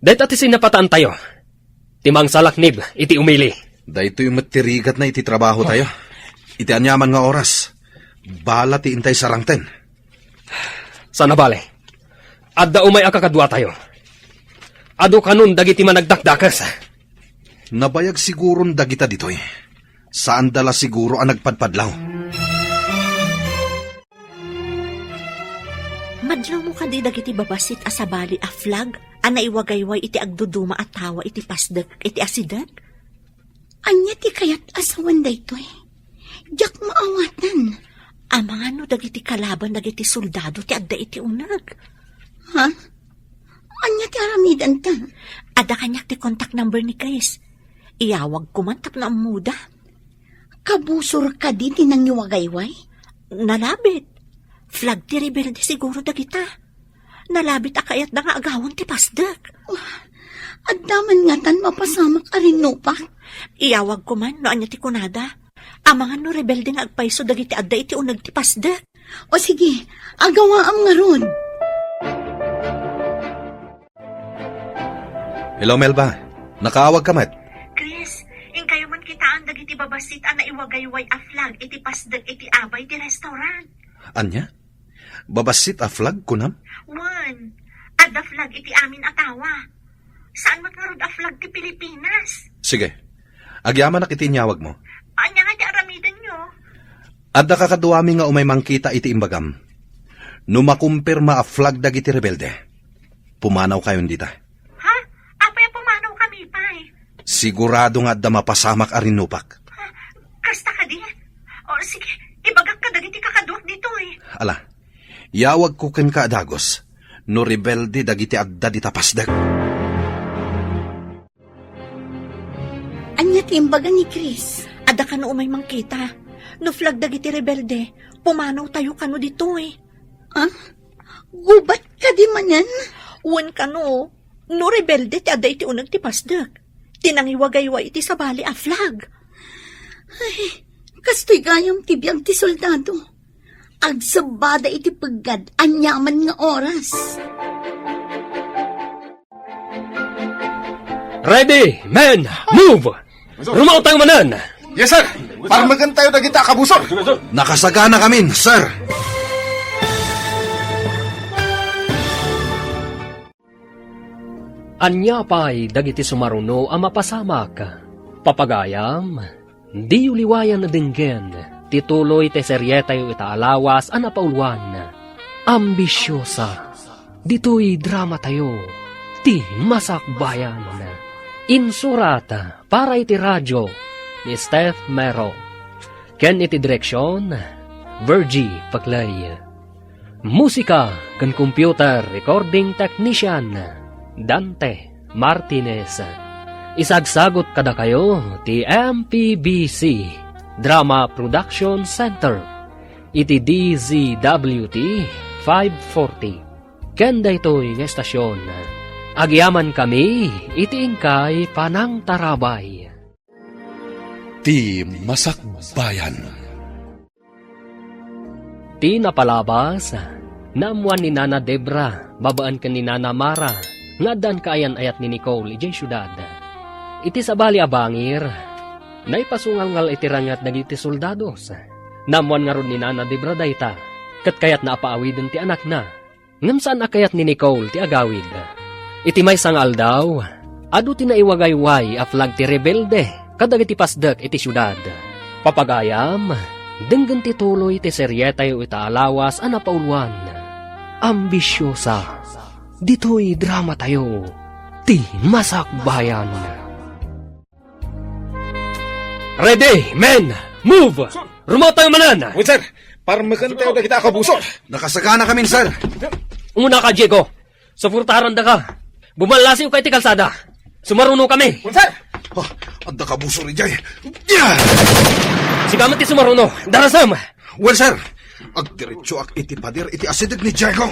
Dayta ti sinapataantayo. Ti mangsalaknib iti umili. Daytoy met ti rigatna iti trabahotayo. Iti aniaman nga oras, bala ti intay sarangten. Saan a bale, adda umay a kakaduatayo. Adu kanon dagiti managdakdakes. Nabayag siguron dagita ditoy. Saanda la siguro a nagpadpadlaw. Madlawmo kadi dagiti babassit a sabali a flag a naiwagayway iti agduduma a tawa iti pasdek iti asideg? Ania ti kayat a sawen daytoy? Diak maawatan. Amangan no dagiti kalaban dagiti soldado ti adda iti uneg. Ha? Ania ti aramidenta? Adda kaniak ti contact number ni Chris. Iyawagko man tapno ammoda. Kabusor kadi ti nangiwagayway? Nalabit. Flag ti rebelde siguro dagita. Nalabit a kayatda nga agawen ti pasdek. Adda man ngatan mapasamak a rinnupak? Iyawagko man no ania ti kunada. Amangan no rebelde nga agpayso dagiti adda iti uneg ti pasdek. O sige, agawaam ngarud. Hello, Melba. Nakaawagka met? Chris, inkayo man kitaan dagiti babassit a naiwagayway a flag iti pasdek iti abay ti restaurant. Ania? Babassit a flag, kunam? Wen, adda flag iti amin a tawa. Saan met ngarud a flag ti Pilipinas? Sige. Agyamanak iti inyawagmo. Ania nga ti aramidenyo? Adda kakaduami nga umay mangkita iti imbagam. No makumpirma a flag dagiti rebelde, pumanawkayon dita. Ha? Apay a pumanawkami pay? Sigurado nga adda mapasamak a rinnupak. Ha? Kasta kadi? O, sige, ibagak kadagiti kakaduak ditoy. Ala, iyawagko kenka a dagus no rebelde dagiti adda dita pasdek. Ania ti imbaga ni Chris? Adda kano umay mangkita. No flag dagiti rebelde, pumanawtayo kano ditoy. Ah? Gubat kadi manen? Wen kano, no rebelde ti adda iti uneg ti pasdek, ti nangiwagayway iti sabali a flag. Ay, kastoy gayam ti biag ti soldado. Agsebbada iti peggad aniaman nga oras. Ready, men! Move! Rumawtayo manen! Yes, sir! Parmekentayo dagita a kabusor! Nakasaganakamin, sir! Ania pay dagiti sumaruno a mapasamak? Papagayam, diyo liwayan a denggen ti tuloy ti serietayo ita a lawas a napauluan, Ambisiosa. Ditoy dramatayo, Ti Masakbayan. Insurat para iti radio ni Steph Mero, ken iti direksion, Virgie Paclay. Musika ken computer recording technician, Dante Martinez. Isagsagut kadakayo ti M P B C Drama Production Center iti D Z W T five forty. Ken daytoy nga estasion, agyamankami iti inkay panangtarabay. Ti Masakbayan. Ti napalabas, naammoan ni Nana Debra babaen ken ni Nana Mara nga addaan kaayan-ayat ni Nicole idiay siudad. Iti sabali a bangir, naipasungalngal iti ranget dagiti soldados. Naammoan ngarud ni Nana Debra dayta, ket kayatna a paawiden ti anakna. Ngem saan a kayat ni Nicole ti agawid. Iti maysa nga aldaw, adu ti naiwagayway a flag ti rebelde kadagiti pasdek iti siudad. Papagayam, denggen ti tuloy ti serietayo ita a lawas a napauluan, Ambisiosa. Ditoy dramatayo, Ti Masakbayan. Ready, men! Move! Sir! Rumawtayo manen! Wen, sir! Parmekentayo dagita a kabusor! Nakasaganakamin, sir! Umunaka, Diego! Suportarandaka! Bumallasiwka iti kalsada! Sumarunokami! Wen, sir! Ha, adda kabusor idiay. Sika met ti sumaruno. Darasam! Well, sir, agdiretsoak iti pader iti asideg ni Diego.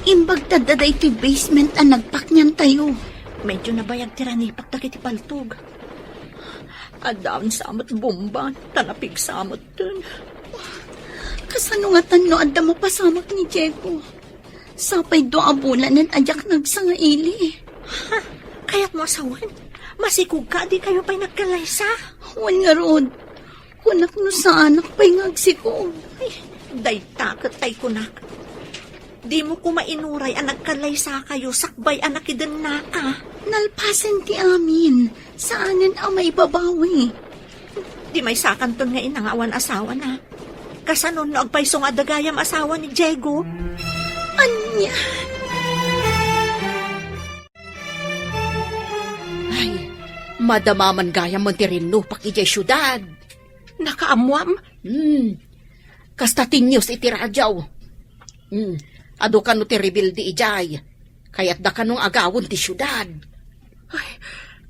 Imbag ta adda daytoy basement a nagpakniantayo. Medyo nabayag ti ranipak dagiti paltog. Addaansa met bomba, ta napigsa metten. Kasano ngatan no adda mapasamak ni Diego? Sapay dua a bulanen a diak nagsangaili. Ha? Kayatmo a sawen? Masikogka a dikayo pay nagkallaysa? Wen ngarud, kunak no saanak pay nga agsikog. Ay, dayta ket tay kunak. Dimo koma inuray a nagkallaysakayo sakbay a nakidennaka. Nalpasen ti amin, saanen a maibabawi. Di maysakanton nga ina nga awan asawana. Kasano no agpayso nga adda gayam asawa ni Diego? Ania? Ay, madama man gayam ti rinnupak idiay siudad. Nakaammoam? Hmm. Kasta ti news iti radio. Hmm. Adu kano ti rebelde idiay. Kayatda kano nga agawen ti siudad. Ay,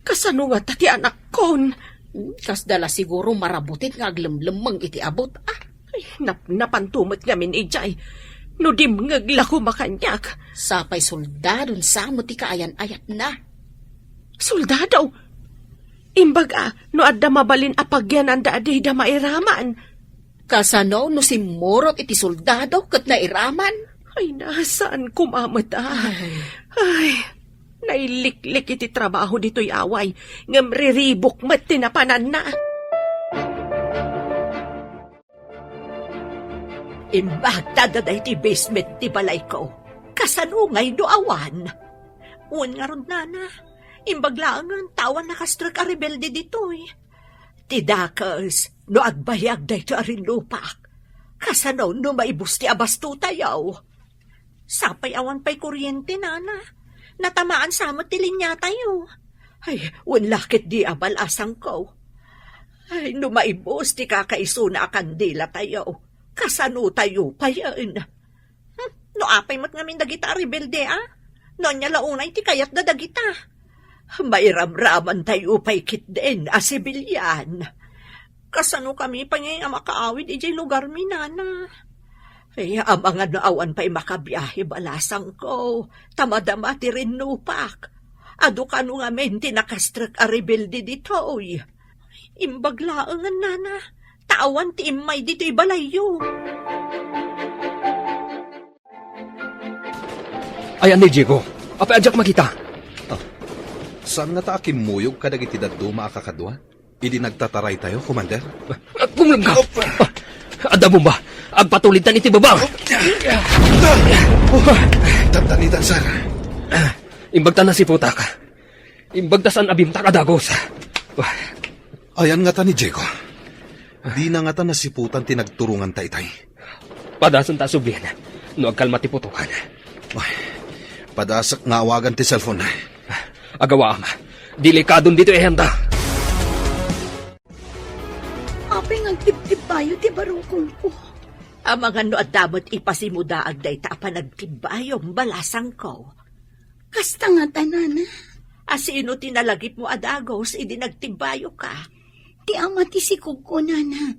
kasano ngata ti anakkon? Hmm, kasda la siguro marabutit nga aglemlemmeng iti abut, ah. Ay, nap-, napanto met ngamin idiay. No dimngeg la koma kaniak. Sapay soldadon sa met ti kaayan-ayatna. Soldado? Imbag a, no adda mabalin a pagyananda a dida mairaman. Kasano no simmurot iti soldado ket nairaman? Ay, na, saan koma met a? Ay. Ay, nailiklik iti trabaho ditoy away, ngem riribuk met ti napananna. Imbag ta adda daytoy basement ti balayko. Kasano ngay no awan? Wen ngarud, nana. Imbag laengen ta awan nakastrek a rebelde ditoy. Ti dakes, no agbayag daytoy a rinnupak, kasano no maibus ti abastotayo? Sapay awan pay kuryente, nana. Natamaan sa met ti linyatayo. Ay, wen la ket di a balasangko. Ay, no maibus ti kakaisuna a kandilatayo, kasanotayo payen? Hmm, no apay met ngamin dagita a rebelde, a? No ania la unay ti kayatda dagita? Mairamramantayo pay ketdin a sibilian. Kasanokami pay ngay a makaawid idiay lugarmi, nana? Ay, amangan no awan pay makabiahe balasangko, ta madama ti rinnupak. Adu kano ngamin ti nakastrek a rebelde ditoy. Imbag laengen, nana, ta awan ti immay ditoy balayyo. Ayan ni Diego. Apay a diak makita? Ah, saan ngata a kimmuyog kadagiti dadduma a kakadua idi nagtataraytayo, Commander? Ah, kumlem ka! Ah, adda bomba! Agpatulidtan iti baba! Tantanitan, sir. Imbag ta nasiputak. Imbag ta saan a bimtak a dagus. Ayan ngata ni Diego. Dina ngata nasiputan ti nagturonganta itay. Padasenta a sublien no agkalma ti putokan. Ay, padasek nga awagan ti cellphone. Agawaam. Delikadon ditoy ayanta. Apay nga agtibtibbayo ti barukongko? Amangan no adda met ipasimudaag dayta a panagtibbayom, balasangko. Kasta ngata, nana. A sino ti nalagipmo a dagus idi nagtibbayoka? Ti ama ti sikogko, nana.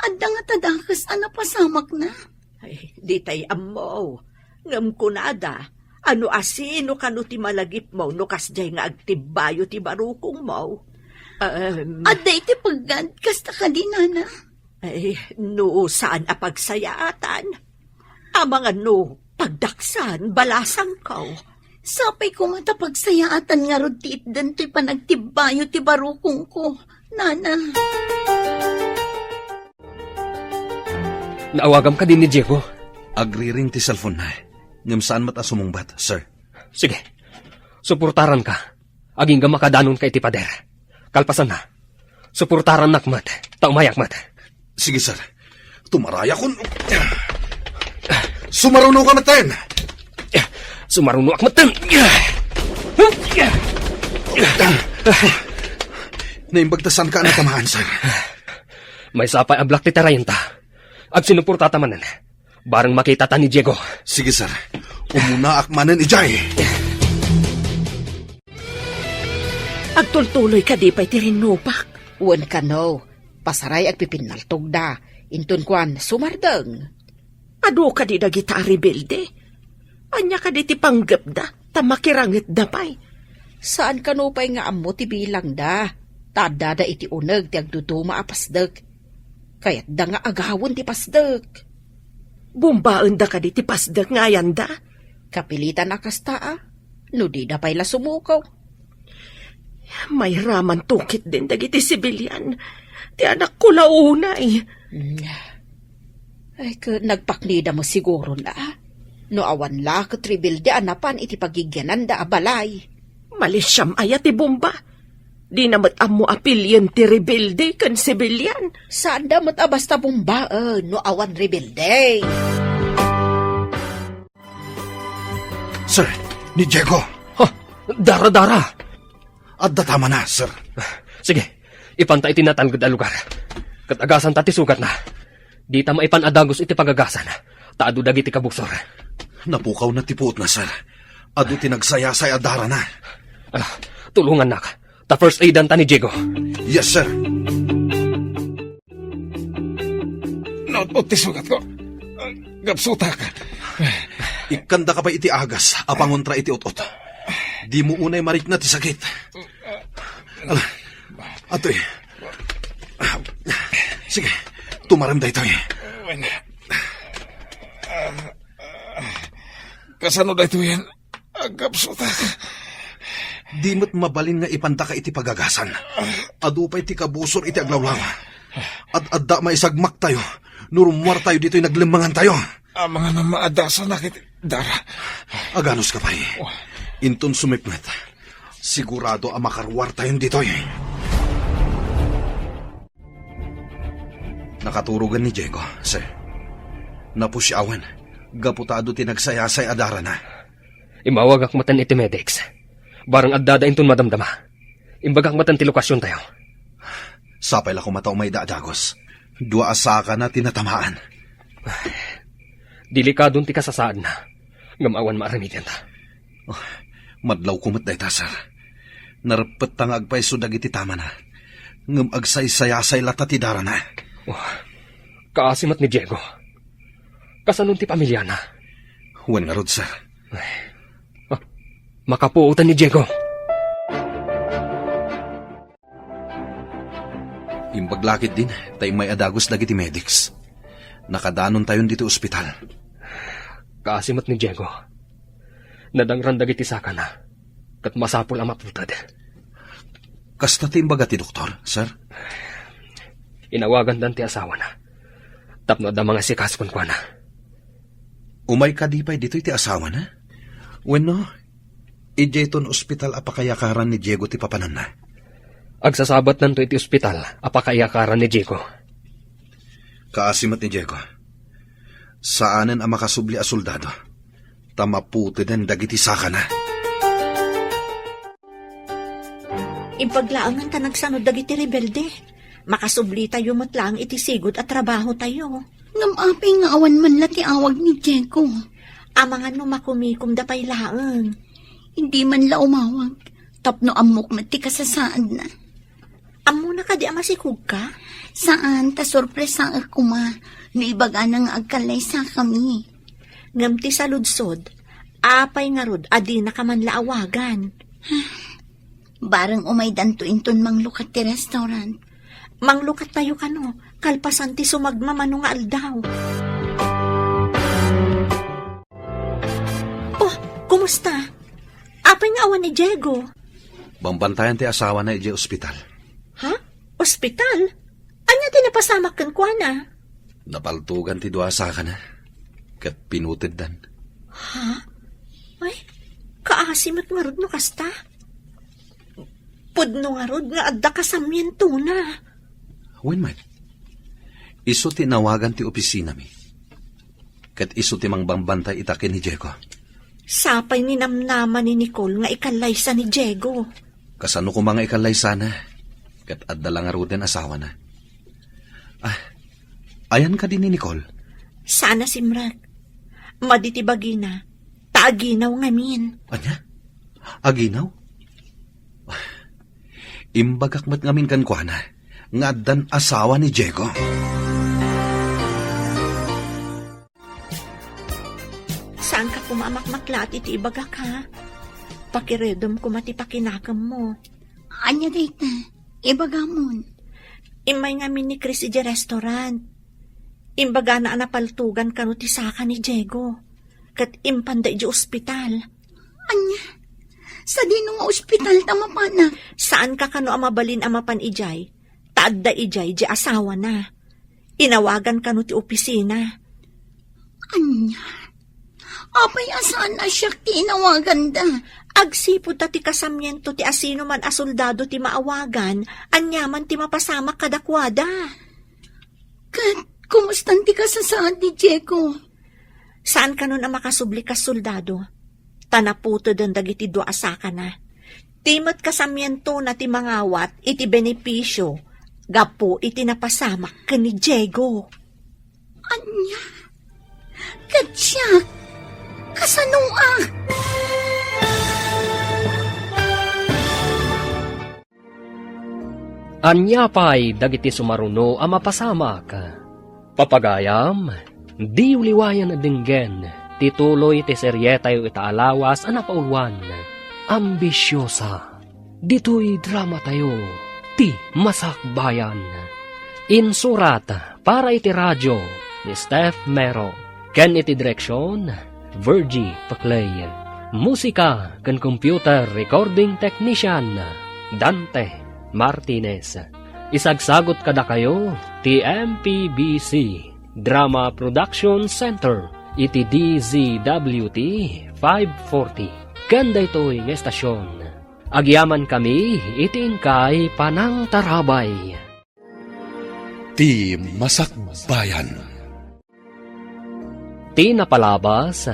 Adda ngata dakes a napasamakna? Ay, ditay ammo. Ngem kunada, ano a sino kano ti malagipmo no kasdiay nga agtibbayo ti barukongmo? Em. Adda iti peggad, kasta kadi, nana? Ay, no saan a pagsayaatan, amangan no pagdaksan, balasangko. Sapay koma ta pagsayaatan ngarud ti itdan toy panagtibbayo ti barukongko, nana. Naawagam kadi ni Diego? Agriring ti cellphone na, ngem saan met a sumungbat, sir. Sige. Suportaranka. Agingga makadanonka iti pader. Kalpasanna, suportarannak met, ta umayak met. Sige, sir. Tumarayakon. Sumarunoka metten. Sumarunoak metten. Naimbag ta saanka a natamaan, sir. Maysa pay a blak ti tarayenta. Agsinuportata manen. Bareng makitata ni Diego. Sige, sir. Umunaak manen idiay. Agtultuloy kadi pay ti rinnupak? Wen kano, pasaray agpipinnaltogda, inton kuan, sumardeng. Adu kadi dagita a rebelde? Ania kadi ti panggepda ta makirangetda pay? Saan kano pay nga ammo ti bilangda, ta addada iti uneg ti agduduma a pasdek. Kayatda nga agawen ti pasdek. Bumbaenda kadi ti pasdek nga ayanda? Kapilitan a kasta a, no dida pay la sumuko. Mayraman tukit den dagiti sibilian. Ti anakko la unay. Mm. Ay, ket nagpaknida mo siguro na. No awan la ket rebelde a napan iti pagigyananda a balay. Malisiam aya ti bomba. Dina met ammo a pilien ti rebelde ken sibilian. Saanda met a basta bombaen no awan rebelde. Sir, ni Diego. Ha? Dara, dara! Adda tamana, sir. Sige, ipanta iti natalged a lugar. Ket agasanta ti sugatna. Dita maipan a dagus iti pagagasan, ta adu dagiti kabusor. Napukawna ti puotna, sir. Adu ti nagsayasay a darana. Ah, tulongannak. Ta first aidanta ni Diego. Yes, sir. Naut-ot ti sugatko. Gapsutak. Ikkandaka pay iti agas a pangontra iti ut-ot. Dimo unay marikna ti sakit. Ala, atoy. Sige, tumarem daytoy. Wen. Kasano daytoyen? Agkapsutak. Di met mabalin nga ipantaka iti pagagasan. Adu pay ti kabusor iti aglawlaw. Ad-adda maisagmaktayo no rummuartayo ditoy naglemmangantayo. Amangan a maadasanak iti dara. Aganuska pay. Inton sumipnget, sigurado a makaruartayon ditoy. Nakaturogen ni Diego, sir. Napusiawan, gapu ta adu ti nagsayasay a darana. Immawagak metten iti medics. Bareng addada inton madamdama. Imbagak metten ti lokasiontayo. Sapay la koma ta umayda a dagus. Dua a sakana ti natamaan. Delikadon ti kasasaadna. Ngem awan maaramidenta. Oh, madlawko met dayta, sir. Nareppetta nga agpayso dagiti tamana. Ngem agsaysayasay latta ti darana. Oh, kaasi met ni Diego. Kasanon ti pamiliana? Wen ngarud, sir. Ay. Ah, makapuotan ni Diego. Imbag la ketdin, ta immay a dagus dagiti medics. Nakadanontayon ditoy ospital. Kaasi met ni Diego. Nadangran dagiti sakana, ket masapul a maputed. Kasta ti imbaga ti doktor, sir? Inawagandan ti asawana tapno adda mangasikaso kenkuana. Umay kadi pay ditoy ti asawana? Wenno, idiayton ospital a pakayakaran ni Diego ti papananna? Agsasabatnanto iti ospital a pakayakaran ni Diego. Kaasi met ni Diego. Saanen a makasubli a soldado, ta maputeden dagiti sakana. Imbag laengen ta nagsanud dagiti rebelde. Makasublitayo met laeng iti sigud a trabahotayo. Ngem apay nga awan man la ti awag ni Diego? Amangan no makumikomda pay laeng. Hindi man la umawag, tapno ammok met ti kasasaadna. Ammona kadi a masikogka? Saan, ta sorpresaek koma no ibagana nga agkallaysakami. Ngem ti saludsod, apay ngarud a dinaka man la awagan? Bareng umaydanto inton manglukat ti restaurant. Manglukattayo kano, kalpasan ti sumagmamano nga aldaw. Oh, kumusta? Apay nga awan ni Diego? Bambantayan ti asawana idiay ospital. Ha? Ospital? Ania ti napasamak kenkuana? Napaltogan ti dua a sakana, ket pinuteddan. Ha? Ay, kaasi met ngarud no kasta. Pudno ngarud nga adda kasamientona. Wen met, isu ti inawagan ti opisinami. Ket isu ti mangbambantay ita ken ni Diego. Sapay ninamnama ni Nicole nga ikallaysa ni Diego. Kasano koma nga ikallaysana? Ket adda la ngaruden asawana. Ah, ayan kadi ni Nicole? Saan a simrek. Madi ti bagina, ta aginaw ngamin. Ania? Aginaw? Imbagak met ngamin kenkuana nga addan asawa ni Diego. Saanka koma a makmaklaat iti ibagak, ha? Pakiredem koma ti pakinakemmo. Ania dayta? Ibagamon. Immay ngamin ni Chris idiay restaurant. Imbagana a napaltugan kano ti saka ni Diego, ket impanda idiay ospital. Ania? Sadino nga ospital ta mapanak? Saanka kano a mabalin a mapan idiay, ta adda idiay diay asawana. Inawagan kano ti opisina. Ania? Apay a saan a siak ti inawaganda? Agsipud ta ti kasamiento ti asinoman a soldado ti maawagan, aniaman ti mapasamak kadakuada. Ket kumustan ti kasasaad ni Diego? Saan kanon a makasubli kas soldado, ta naputeden dagiti dua a sakana. Ti met kasamientona ti mangawat iti benepisio gapu iti napasamak ken ni Diego. Ania? Ket siak, kasanoak? Ania pay dagiti sumaruno a mapasamak? Papagayam, diyo liwayan a denggen ti tuloy ti serietayo ita a lawas a napauluan, Ambisiosa. Ditoy dramatayo, ti Masakbayan. Insurat para iti radio ni Steph Mero, ken iti direksion, Virgie Paclay. Musika ken computer recording technician, Dante Martinez. Isagsagut kadakayo ti M P B C Drama Production Center iti D Z W T five forty. Ken daytoy nga estasion, agyamankami iti inkay panangtarabay. Ti Masakbayan. Ti napalabas,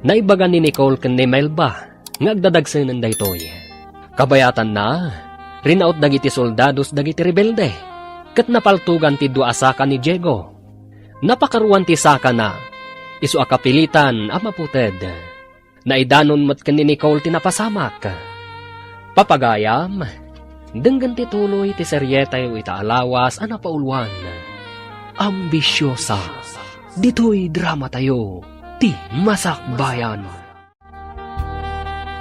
naibaga ni Nicole ken ni Melba nga agdadagsenen daytoy. Kabayatanna, rinaut dagiti soldados dagiti rebelde, ket napaltugan ti dua a saka ni Diego. Napakaruan ti sakana, isu a kapilitan a maputed. Naidanon met ken ni Nicole ti napasamak. Papagayam, denggen ti tuloy ti serietayo ita a lawas a napauluan, Ambisiosa. Ditoy dramatayo, ti Masakbayan.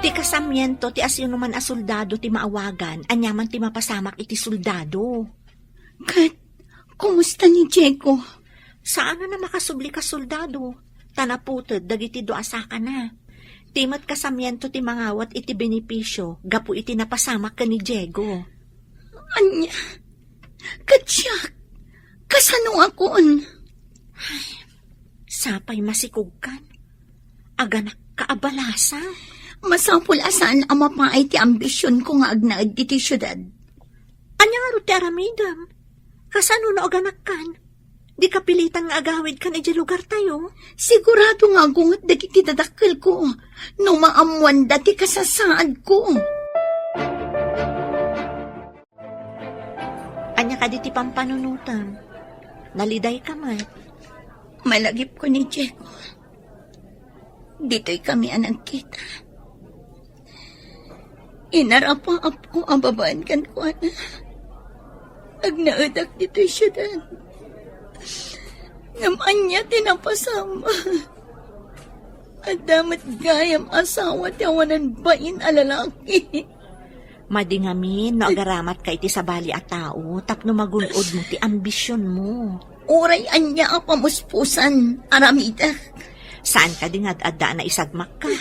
Ti kasamiento ti asinoman a soldado ti maawagan, aniaman ti mapasamak iti soldado. Ket, kumusta ni Diego? Saan a makasubli kas soldado, ta naputed dagiti dua a sakana. Ti met kasamiento ti mangawat iti benepisio gapu iti napasamak ken ni Diego. Ania? Ket siak, kasanoakon? Ay, sapay masikogkan. Aganakka a balasa. Masapul a saan a mapaay ti ambisionko nga agnaed ditoy siudad. Ania ngarud ti aramidem? Kasano no aganakkan? Di kapilitan nga agawidkan idiay lugartayo? Sigurado nga agunget dagiti dadakkelko no maammoanda ti kasasaadko. Ania kadi ti pampanunotem? Nalidayka met. Malagipko ni Diego. Ditoy kami a nagkita. Inarapaapko a babaen kenkuana. Agnaedak ditoy siudad. Ngem ania ti napasamak? Adda met gayam asawa ti awanan bain a lalaki. Madi ngamin no agaramatka iti sabali a tao tapno magun-odmo ti ambisionmo. Uray ania a pamuspusan, aramidek. Saan kadi nga ad-adda a naisagmakka?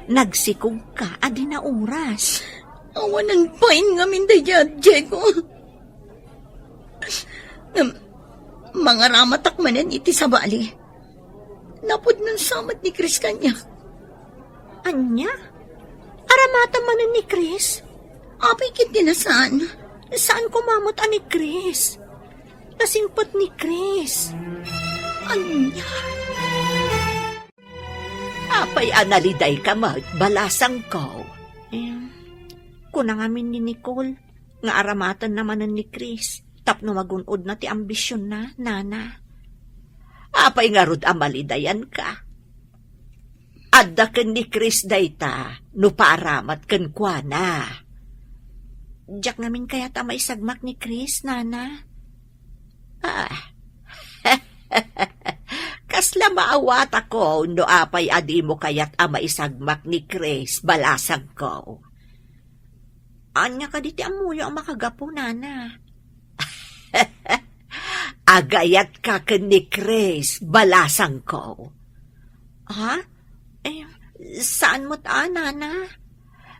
Nagsikogka a di nauras. Awanan bain ngamin daydiay, Diego. Ngem, mangaramatak manen iti sabali. Napudnon sa met ni Chris kaniak. Ania? Aramatam manen ni Chris? Apay ket di na saan. Saan koma met a ni Chris? Nasingpet ni Chris. Ania? Apay a nalidayka met, balasangko? Eh, kuna ngamin ni Nicole nga aramatenna manen ni Chris tapno magun-odna ti ambisionna, nana. Apay ngarud a malidayanka? Adda ken ni Chris dayta no paaramat kenkuana. Diak ngamin kayat a maisagmak ni Chris, Nana. Ah. Kasla maawatako no apay a dimo kayat a maisagmak ni Chris, balasangko. Ania kadi ti ammoyo a makagapu, Nana? Agayatka ken ni Chris, balasangko. Ha? Eh, saan met a, Nana?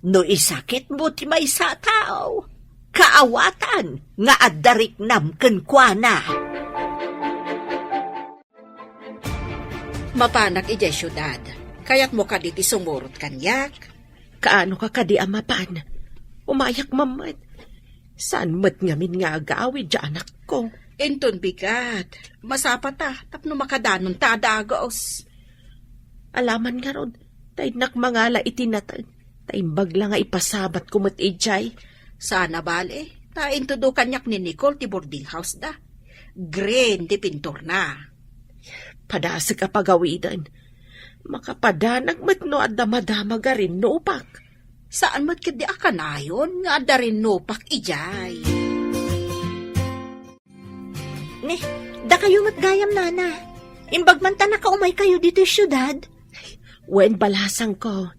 No isakitmo ti maysa a tao, kaawatan nga adda riknam kenkuana. Mapanak idiay siudad. Kayatmo kadi ti sumurot kaniak? Kaano ka kadi a mapan? Umayak man met. Saan met ngamin nga agawid ti anakko? Inton bigat, masapa ta tapno makadanonta a dagus. Alaman ngarud, ta innak mangala iti nateng, ta imbag la nga ipasabatko met idiay. Saan a bale, ta intudo kaniak ni Nicole ti boarding house da. Green ti pinturna. Padasek a pagawiden. Makapadanag met no adda madamag a rinnupak. Saan met ketdi a kanayon nga adda rinnupak idiay. Ni, dakayo met gayam, Nana. Imbag man ta nakaumaykayo ditoy siudad. Wen, balasangko.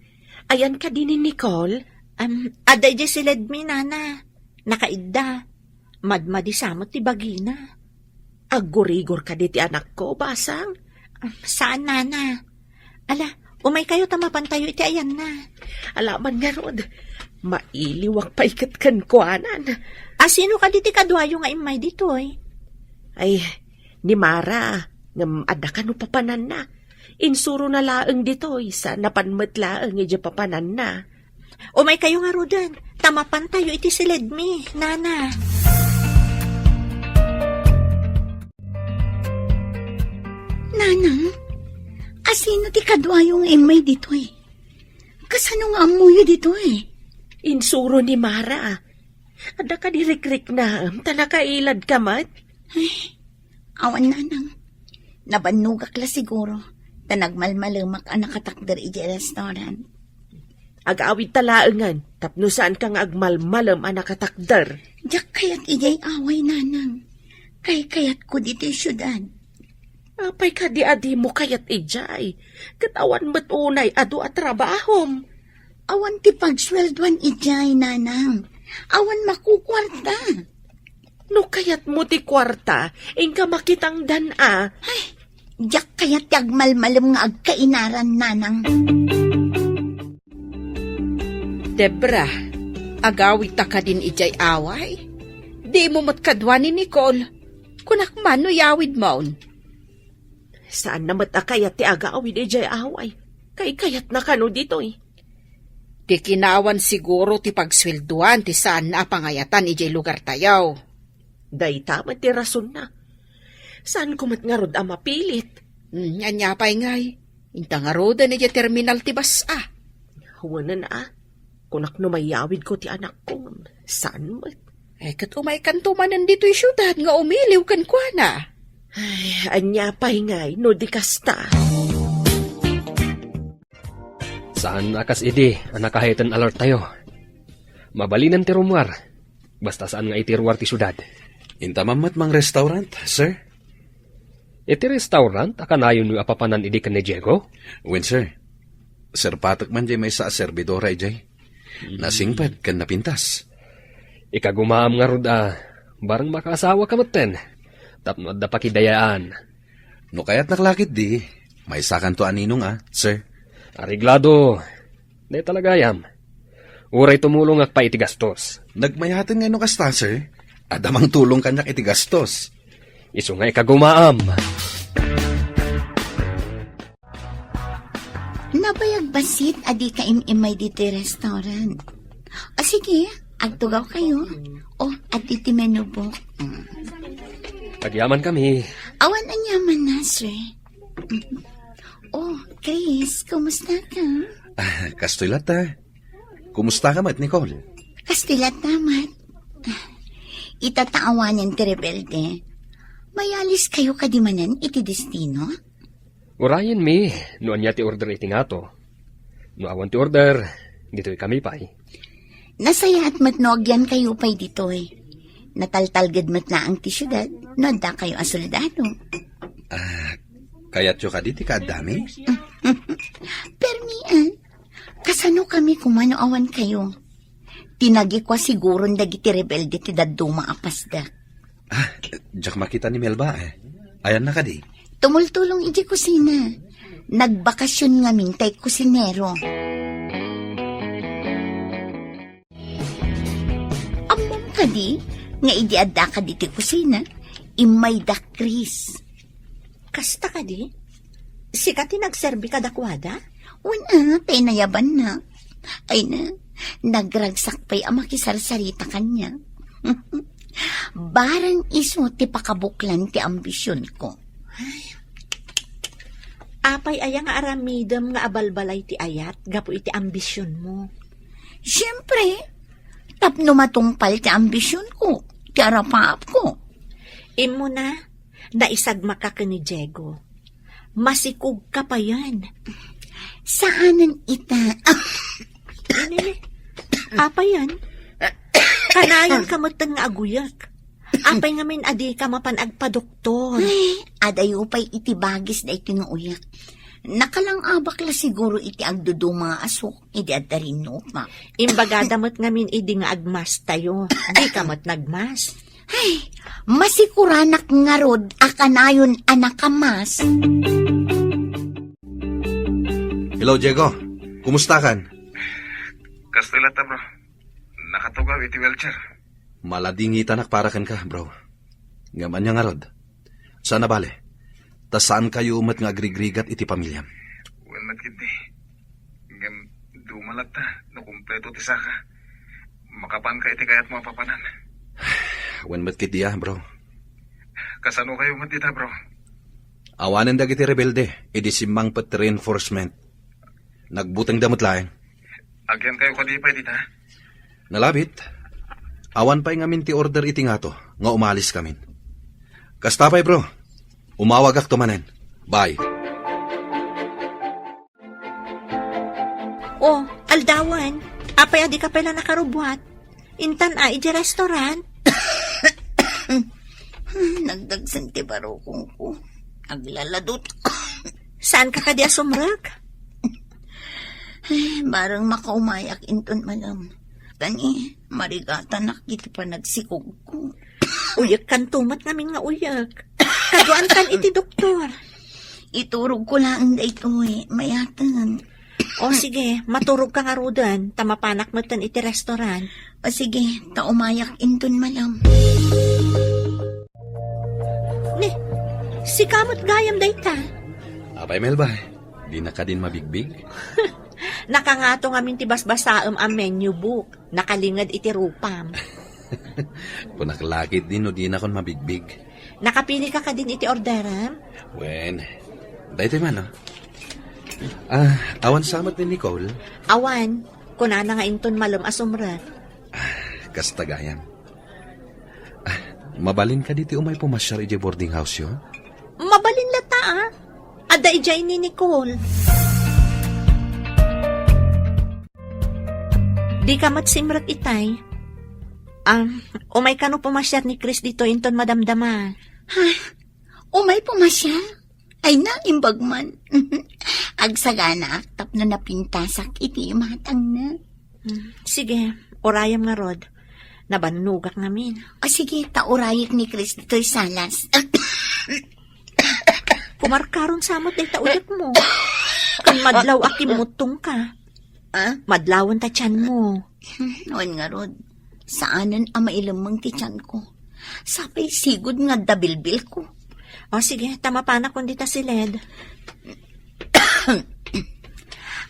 Ayan kadi ni Nicole? Am, adda idiay siledmi, Nana. Nakaidda. Madmadi sa met ti bagina. Aggurigor kadi ti anakko, basang? Am, saan, Nana. Ala, umaykayo ta mapantayo iti ayanna. Alaman ngarud, mailiwak pay ket kenkuanan. A, sino kadi ti kaduayo nga immay ditoy? Ay, ni Mara, ngem adda kano papananna. Insurona laeng ditoy, sa napan met laeng idiay papananna. Umaykayo ngaruden, ta mapantayo iti siledmi, Nana. Nanang, asino ti kaduayo nga immay ditoy? Kasano nga ammoyo ditoy? Insuro ni Mara. Adda kadi rikriknaem ta nakailadka met? Ay, awan, Nanang. Nabannogak la siguro, ta nagmalmalemak a nakatakder idiay restaurant. Agawidta laengen, tapno saanka nga agmalmalem a nakatakder. Diak kayat idiay away, Nanang. Kaykayatko ditoy siudad. Apay kadi a dimo kayat idiay? Ket awan met unay adu a trabahom. Awan ti pagsueldoan idiay, Nanang. Awan makukuarta. No kayatmo ti kuarta, inka makitangdan a. Ay, diak kayat ti agmalmalem nga agkainaran, Nanang. Debra, agawidta kadin idiay away? Dimo met kadua ni Nicole. Kunak man no iyawidmon. Saanna met a kayat ti agawid idiay away. Kaykayatna kano ditoy. Ti kinawan siguro ti pagsueldoan ti saanna a pangayatan idiay lugartayo. Dayta met ti rasonna. Saanko met ngarud a mapilit. Hmm, ania pay ngay? Inta ngaruden idiay terminal ti bas-a. Wen a. Kunak no mayawidko ti anakko, saan met? Eh, ket umaykanto manen ditoy siudad nga umiliw kenkuana. Ay, ania pay ngay no di kasta? Saan a kas idi a nakahead and alert tayo. Mabalinen ti rummuar. Basta saan nga iti ruar ti siudad. Inta man met mangrestorant, sir? Iti restaurant a kanayonyo a papanan idi ken ni Diego? Wen, sir. Serpatek man diay maysa a serbidora idiay. Hmm. Nasingpet ken napintas. Ikagumaam ngarud a bareng makaasawaka metten tapno adda pakidayaan. No kayatnak la ketdi, maysakanto a ninong a, sir. Areglado. Dayta la gayam. Uray tumulongak pay iti gastos. Nagmayaten ngay no kasta, sir. Adda mangtulong kaniak iti gastos. Isu nga ikagumaam. Nabayag bassit a dika im-immay ditoy restaurant. O sige, agtugawkayo. O, adtoy ti menu book. Mm. Agyamankami. Awan aniamanna, sir. Mm. O, Chris, kumusta ka? Ah, kastoy latta. Kumusta ka met, Nicole? Kastoy latta met. Ita ta awanen ti rebelde. Mayalis kayo kadi manen iti destino? Urayen mi no ania ti order iti ngato. No awan ti order, ditoy kami pay. Nasayaat met no agyan kayo pay ditoy. Nataltalged met laeng ti siudad no adda kayo a soldado. Ah, kayatyo kadi ti kaaddami? Permi, ah. Kasano kami koma no awan kayo? Tinagikua siguron dagiti rebelde ti dadduma a pasdak. Ah, diak makita ni Melba, eh. Ayanna kadi? Tumultulong iti kusina. Nagbakasyon ngamin tay kusinero. Ammom kadi nga idi adda kadi ti kusina, immay da Chris. Kasta kadi? Sika ti nagserbi kadakuada? Wen a, tay nayabanna. Ay na, nagragsak pay a makisarsarita kaniak. Barang isu ti pakabuklan ti ambisionko. Apay aya nga aramidem nga abalbalay ti ayat gapu iti ambisionmo? Siempre, tapno matungpal ti ambisionko, ti arapaapko. Immuna, naisagmaka ken ni Diego. Masikogka payen. Saanen ita. Ini, apayen? Kanayon ka metten nga aguyek. Apay ngamin a dika mapan agpadoktor? Ay, adayo pay iti bagis daytoy nga uyek. Nakalang-abak la siguro iti agduduma nga asuk idi adda rinnupak. Imbagada met ngamin idi nga agmastayo. Dika met nagmas. Ay, masikuranak ngarud a kanayon a nakamas. Hello, Diego. Kumusta kan? Kastoy latta, bro. Nakatugaw iti wheelchair. Maladingitanak para kenka, bro. Ngem ania ngarud? Saan a bale? Ta saan kayo met nga agrigrigat iti pamiliam? Wen met ketdi. Ngem duma latta no kompleto ti saka. Makapanka iti kayatmo a papanan. Wen met ketdi a, bro. Kasano kayo met dita, bro? Awanen dagiti rebelde, idi simmangpet ti reinforcement. Nagbutengda met laeng. Agyan kayo kadi pay dita? Nalabit. Awan pay ngamin ti order iti ngato nga umalis kamin. Kasta pay, bro. Umawagakto manen. Bye. Oh, aldawan. Apay a dika pay la nakarubuat? Intan a, iti restaurant? Nagdagsen ti barukongko. Aglaladot. Saanka kadi a sumrek? Ay, bareng makaumayak inton malem. Kani, marigatanak iti panagsikogko. Uyekkanto met ngamin nga uyek. Kaduankan iti doktor. Iturogko laeng daytoy, mayaten. O sige, maturogka ngaruden, ta mapanak metten iti restaurant. O sige, ta umayak inton malem. Ni, sika met gayam dayta. Apay, Melba, dina kadin mabigbig? Nakangato ngamin ti basbasaem a menu book. Nakalinged iti rupam. Kunak la ketdi no dinakon mabigbig. Nakapilika kadin iti orderam? Wen, daytoy man, oh. Ah, awan sa met ni Nicole? Awan. Kunana nga inton malem a sumrek. Ah, kasta gayam. Ah, mabalin kadi ti umay pumasiar idiay boarding house-yo? Mabalin latta, ah. Adda idiay ni Nicole. Dika met simrek itay. Ah, umay kano pumasiar ni Chris ditoy inton madamdama. Ha? Umay pumasiar? Ay na, imbag man. Agsaganaak tapno napintasak iti imatangna. Hmm, sige, urayam ngarud. Nabannogak ngamin. O sige, ta urayek ni Chris ditoy salas. Kumarkaron sa met dayta uyekmo. Ken madlaw a kimmuttongka. Ah? Madlawen ta tianmo. Hmm, wen ngarud, saanen a mailemmeng ti tianko. Sapay sigud nga adda bilbilko. O sige, ta mapanakon dita siled.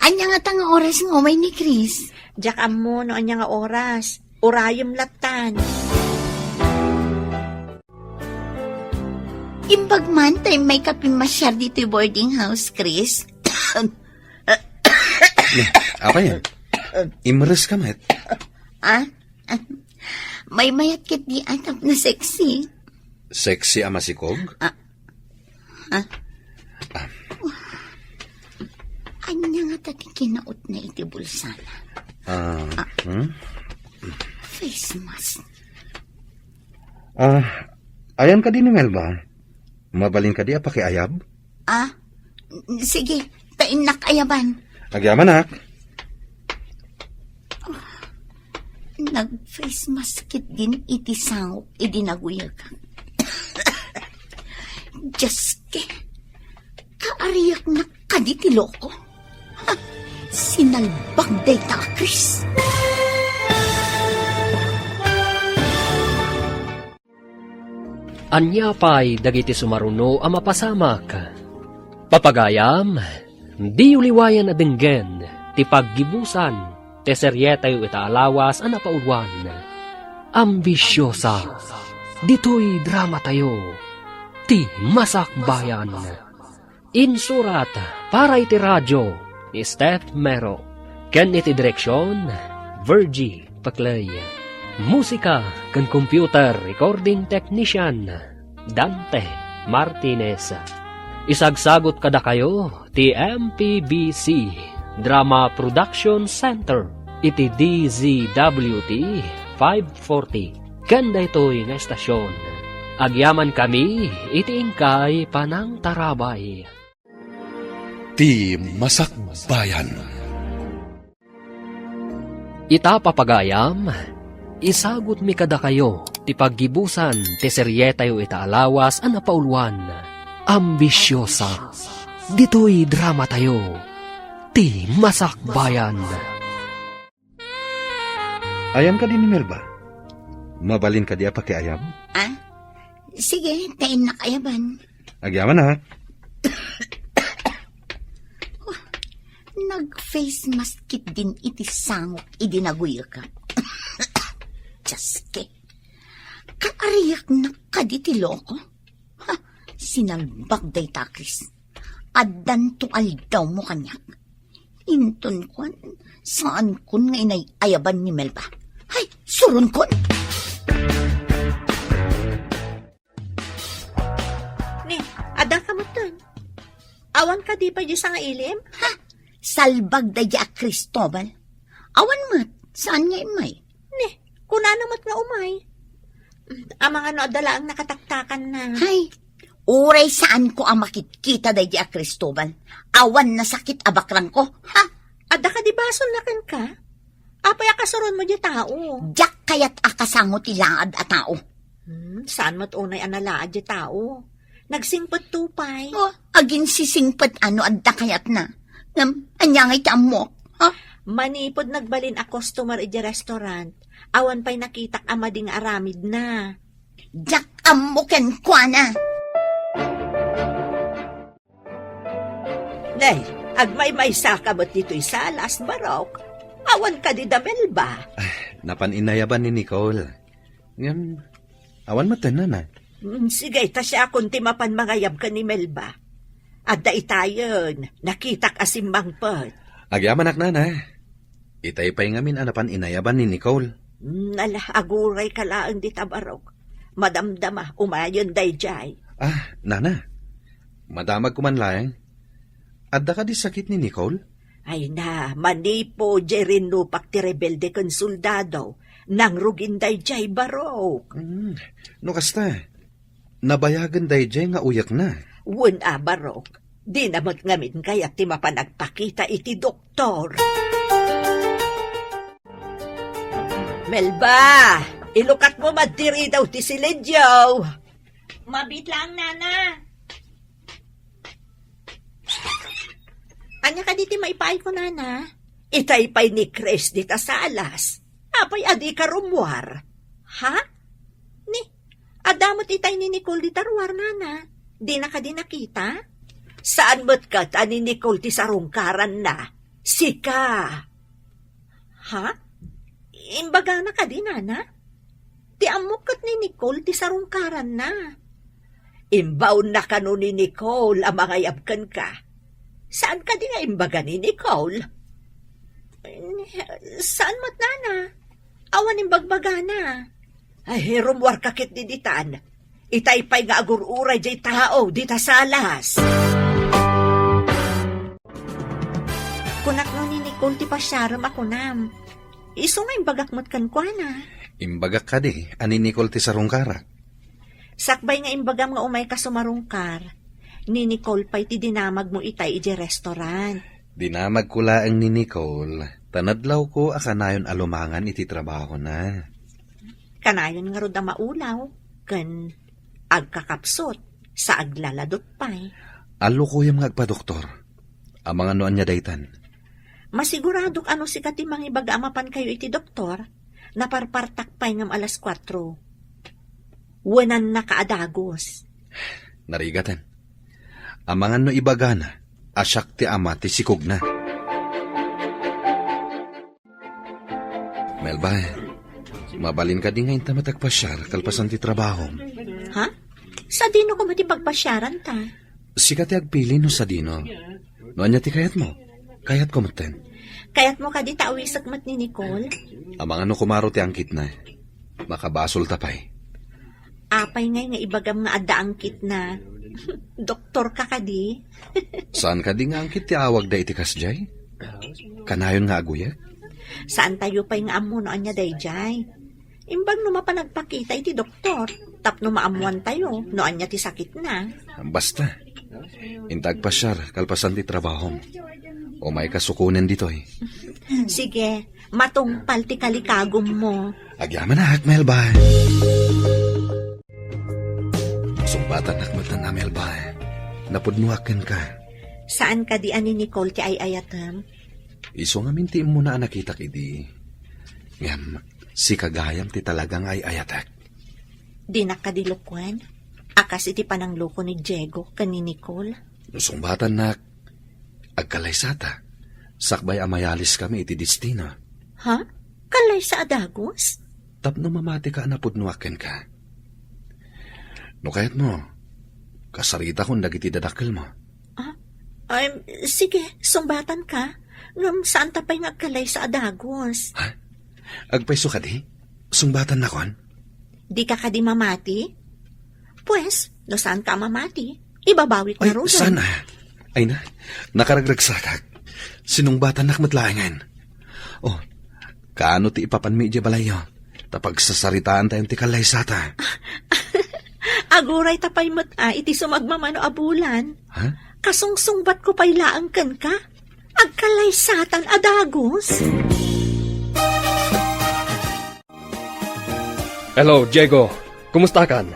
Ania ngata nga oras nga umay ni Chris? Diak ammo no ania nga oras. Urayem lattan. Imbag man ta immay ka pimmasiar ditoy boarding house, Chris. Apay? Imres ka met? Ah? Maymayat ketdi a tapno sexy. Sexy a masikog? Ah. Ha? Ah. Ania ngata ti kinautna iti bulsana? Ah, ah, hmm? Face mask. Ah, ayan kadi ni Melba? Mabalin kadi a pakiayab? Ah, sige, ta innak ayaban. Agyamanak. Nag-face mask ketdin iti sangok idi naguyag. Diyos ke, kaariaknak kadi ti loko. Ha, sinalbag dayta a Chris. Ania pay dagiti sumaruno a mapasamak? Papagayam, diyo liwayan a denggen ti paggibusan ti serietayo ita a lawas a napauluan, Ambisiosa. Ditoy dramatayo, ti Masakbayan. Insurat para iti radio ni Steph Mero, ken iti direksion, Virgie Paclay. Musika ken computer recording technician, Dante Martinez. Isagsagut kadakayo ti M P B C Drama Production Center iti D Z W T five forty. Ken daytoy nga estasion, agyamankami iti inkay panangtarabay. Ti Masakbayan. Ita, papagayam, isagutmi kadakayo ti paggibusan ti serietayo ita a lawas a napauluan, Ambisiosa. Ditoy dramatayo, ti Masakbayan. Ayan kadi ni Melba? Mabalin kadi a pakiayab? Ah? Sige, ta innak ayaban. Agyamanak. Nag-face mask ketdin iti sangok idi naguyagak. Diyos ke. Kaariaknak kadi ti loko? Ha, sinalbag dayta a Chris. Addanto aldawmo kaniak. Inton kuan, saankon nga inay-ayaban ni Melba. Hay, suronkon! Ni, adda ka metten. Awan kadi pay diay sangailim? Ha? Salbag daydiay a Cristobal. Awan met, saan nga immay? Ni, kunana met nga umay. Amangan no adda laeng nakataktakanna. Hay, uray saanko a makitkita daydiay a Cristobal. Awan nasakit a bakrangko. Ha? Adda kadi basolna kenka? Apay a kasuronmo diay tao? Diak kayat a kasango ti laad a tao. Hmm, saan met unay a nalaad diay tao? Nagsingpetto pay. Oh, aginsisingpet a no adda kayatna. Ngem, ania ngay ti ammok? Ha? Manipud nagbalin a customer idiay restaurant, awan pay nakitak a madi nga aramidna. Diak ammo kenkuana. Nay, agmaymaysa ka met ditoy salas, Barok. Awan kadi da Melba? Ah, napan inayaban ni Nicole. Ngem, awan met, nana. Mm, sige, ta siakon ti mapan mangayab ken ni Melba. Adda itayen, nakitak a simmangpet. Agyamanak, nana. Itay pay ngamin a napan inayaban ni Nicole. Mm, ala, aguray ka laeng dita, Barok. Madamdama, umayen daydiay. Ah, nana. Madamag ko man laeng. Adda kadi sakit ni Nicole? Ay na, manipud diay rinnupak ti rebelde ken soldado, nangrugin daydiay, Barok. Mm, no kasta, nabayagen daydiay nga uyekna. Wen a, Barok, dina met ngamin kayat ti mapan agpakita iti doktor. Melba, ilukatmo man ti ridaw ti siledyo. Mabiit laeng, nana. Ania kadi ti maipaayko, nana? Itay pay ni Chris dita salas. Apay a dika rummuar? Ha? Ni, adda met itay ni Nicole dita ruar, nana. Dina kadi nakita? Saan met ket a ni Nicole ti sarungkaranna? Sika. Ha? Imbagana kadi, nana? Ti ammok ket ni Nicole ti sarungkaranna. Imbaonna kano ni Nicole a mangayab kenka. Saan kadi nga imbaga ni Nicole? Saan met, nana. Awan imbagbagana. Ay, rummuarka ketdi ditan. Itay pay nga agur-uray jay tao dita salas. Kunak no ni Nicole ti pasiarem a kunam. Isu nga imbagak met kenkuana. Imbagak kadi a ni Nicole ti sarungkarak. Sakbay nga imbagam nga umayka sumarungkar, ni Nicole pay ti dinamagmo itay idiay restaurant. Dinamagko laeng ni Nicole, ta nadlawko a kanayon a lumangan iti trabahona. Kanayon ngarud a maulaw ken agkakapsut, sa aglaladot pay. Allukoyam nga agpadoktor. Amangan no ania daytan. Masiguradok a no sika ti mangibaga a mapankayo iti doktor, naparpartak pay ngem alas kuatro. Wenannaka a dagus. Narigaten. Amangan no ibagana a siak ti ama ti sikogna. Melba, mabalin kadi nga inta met agpasiar kalpasan ti trabahom? Ha? Sadino koma ti pagpasiaranta? Sika ti agpili no sadino. No ania ti kayatmo? Kayatko metten. Kayatmo kadi ta awisek met ni Nicole? Amangan no kumaro ti angkitna. Makabasolta pay. Apay ngay nga ibagam nga adda angkitna? Doktorka kadi? Saan kadi nga angkit ti awagda iti kasjay? Kanayon nga aguyek? Saantayo pay nga ammo no ania dayjay. Imbag no mapan agpakita iti doktor, tapno maammoantayo no ania ti sakitna. Basta, inta agpasiar kalpasan ti trabahom. Umayka sukonen ditoy. Sige, matungpal ti kalikagummo. Agyamanak, Melba. Sungbatanak met, Melba. Napudnoak kenka. Saan kadi a ni Nicole ti ay-ayatem? Isu ngamin ti immuna a nakitak idi. Ngem, sika gayam ti talaga nga ay-ayatek. Dinak kadi lukuen a kas iti panangloko ni Diego ken ni Nicole. No sungbatannak, agkalaysata, sakbay a mayaliskami iti destino. Ha? Kalaysa a dagus? Tapno mamatika a napudnoak kenka. No kayatmo, kasaritakon dagiti dadakkelmo. Ah, ay, sige, sungbatanka. Ngem saanta pay nga agkalaysa a dagus. Ha? Agpayso kadi? Sungbatannakon? Dika kadi mamati? Pues, no saanka a mamati, ibabawik Ay, ngaruden. Sana. Ay na, nakaragragsakak. Sinungbatannak met laengen. Oh, kaano ti ipapanmi idiay balayyo? Ta pagsasaritaantayon ti kalaysata. Aguray ta pay met a iti sumagmamano a bulan. Ha? Kasungsungbatko pay laeng kenka. Agkalaysatan a dagus. Hello, Diego. Kumustakan?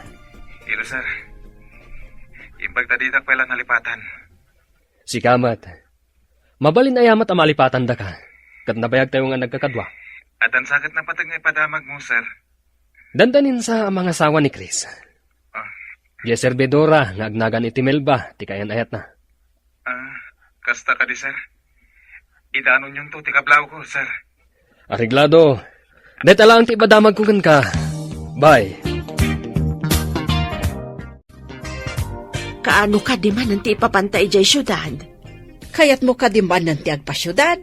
Hello, sir. Imbag ta ditak pay la nalipatan. Sika met. Mabalin aya met a malipatandaka, ket nabayagtayo nga nagkakadua. Addan sa ket napateg nga ipadamagmo, sir. Dandanin sa a mangasawa ni Chris. Ah. Diay serbidora nga agnagan iti Melba ti kayan-ayatna. Ah, kasta kadi, sir? Idanonyonto ti kablawko, sir. Areglado. Dayta laeng ti ipadamagko kenka. Bye. Kaano kadi manen ti ipapanta idiay siudad? Kayatmo kadi manen ti agpasiudad?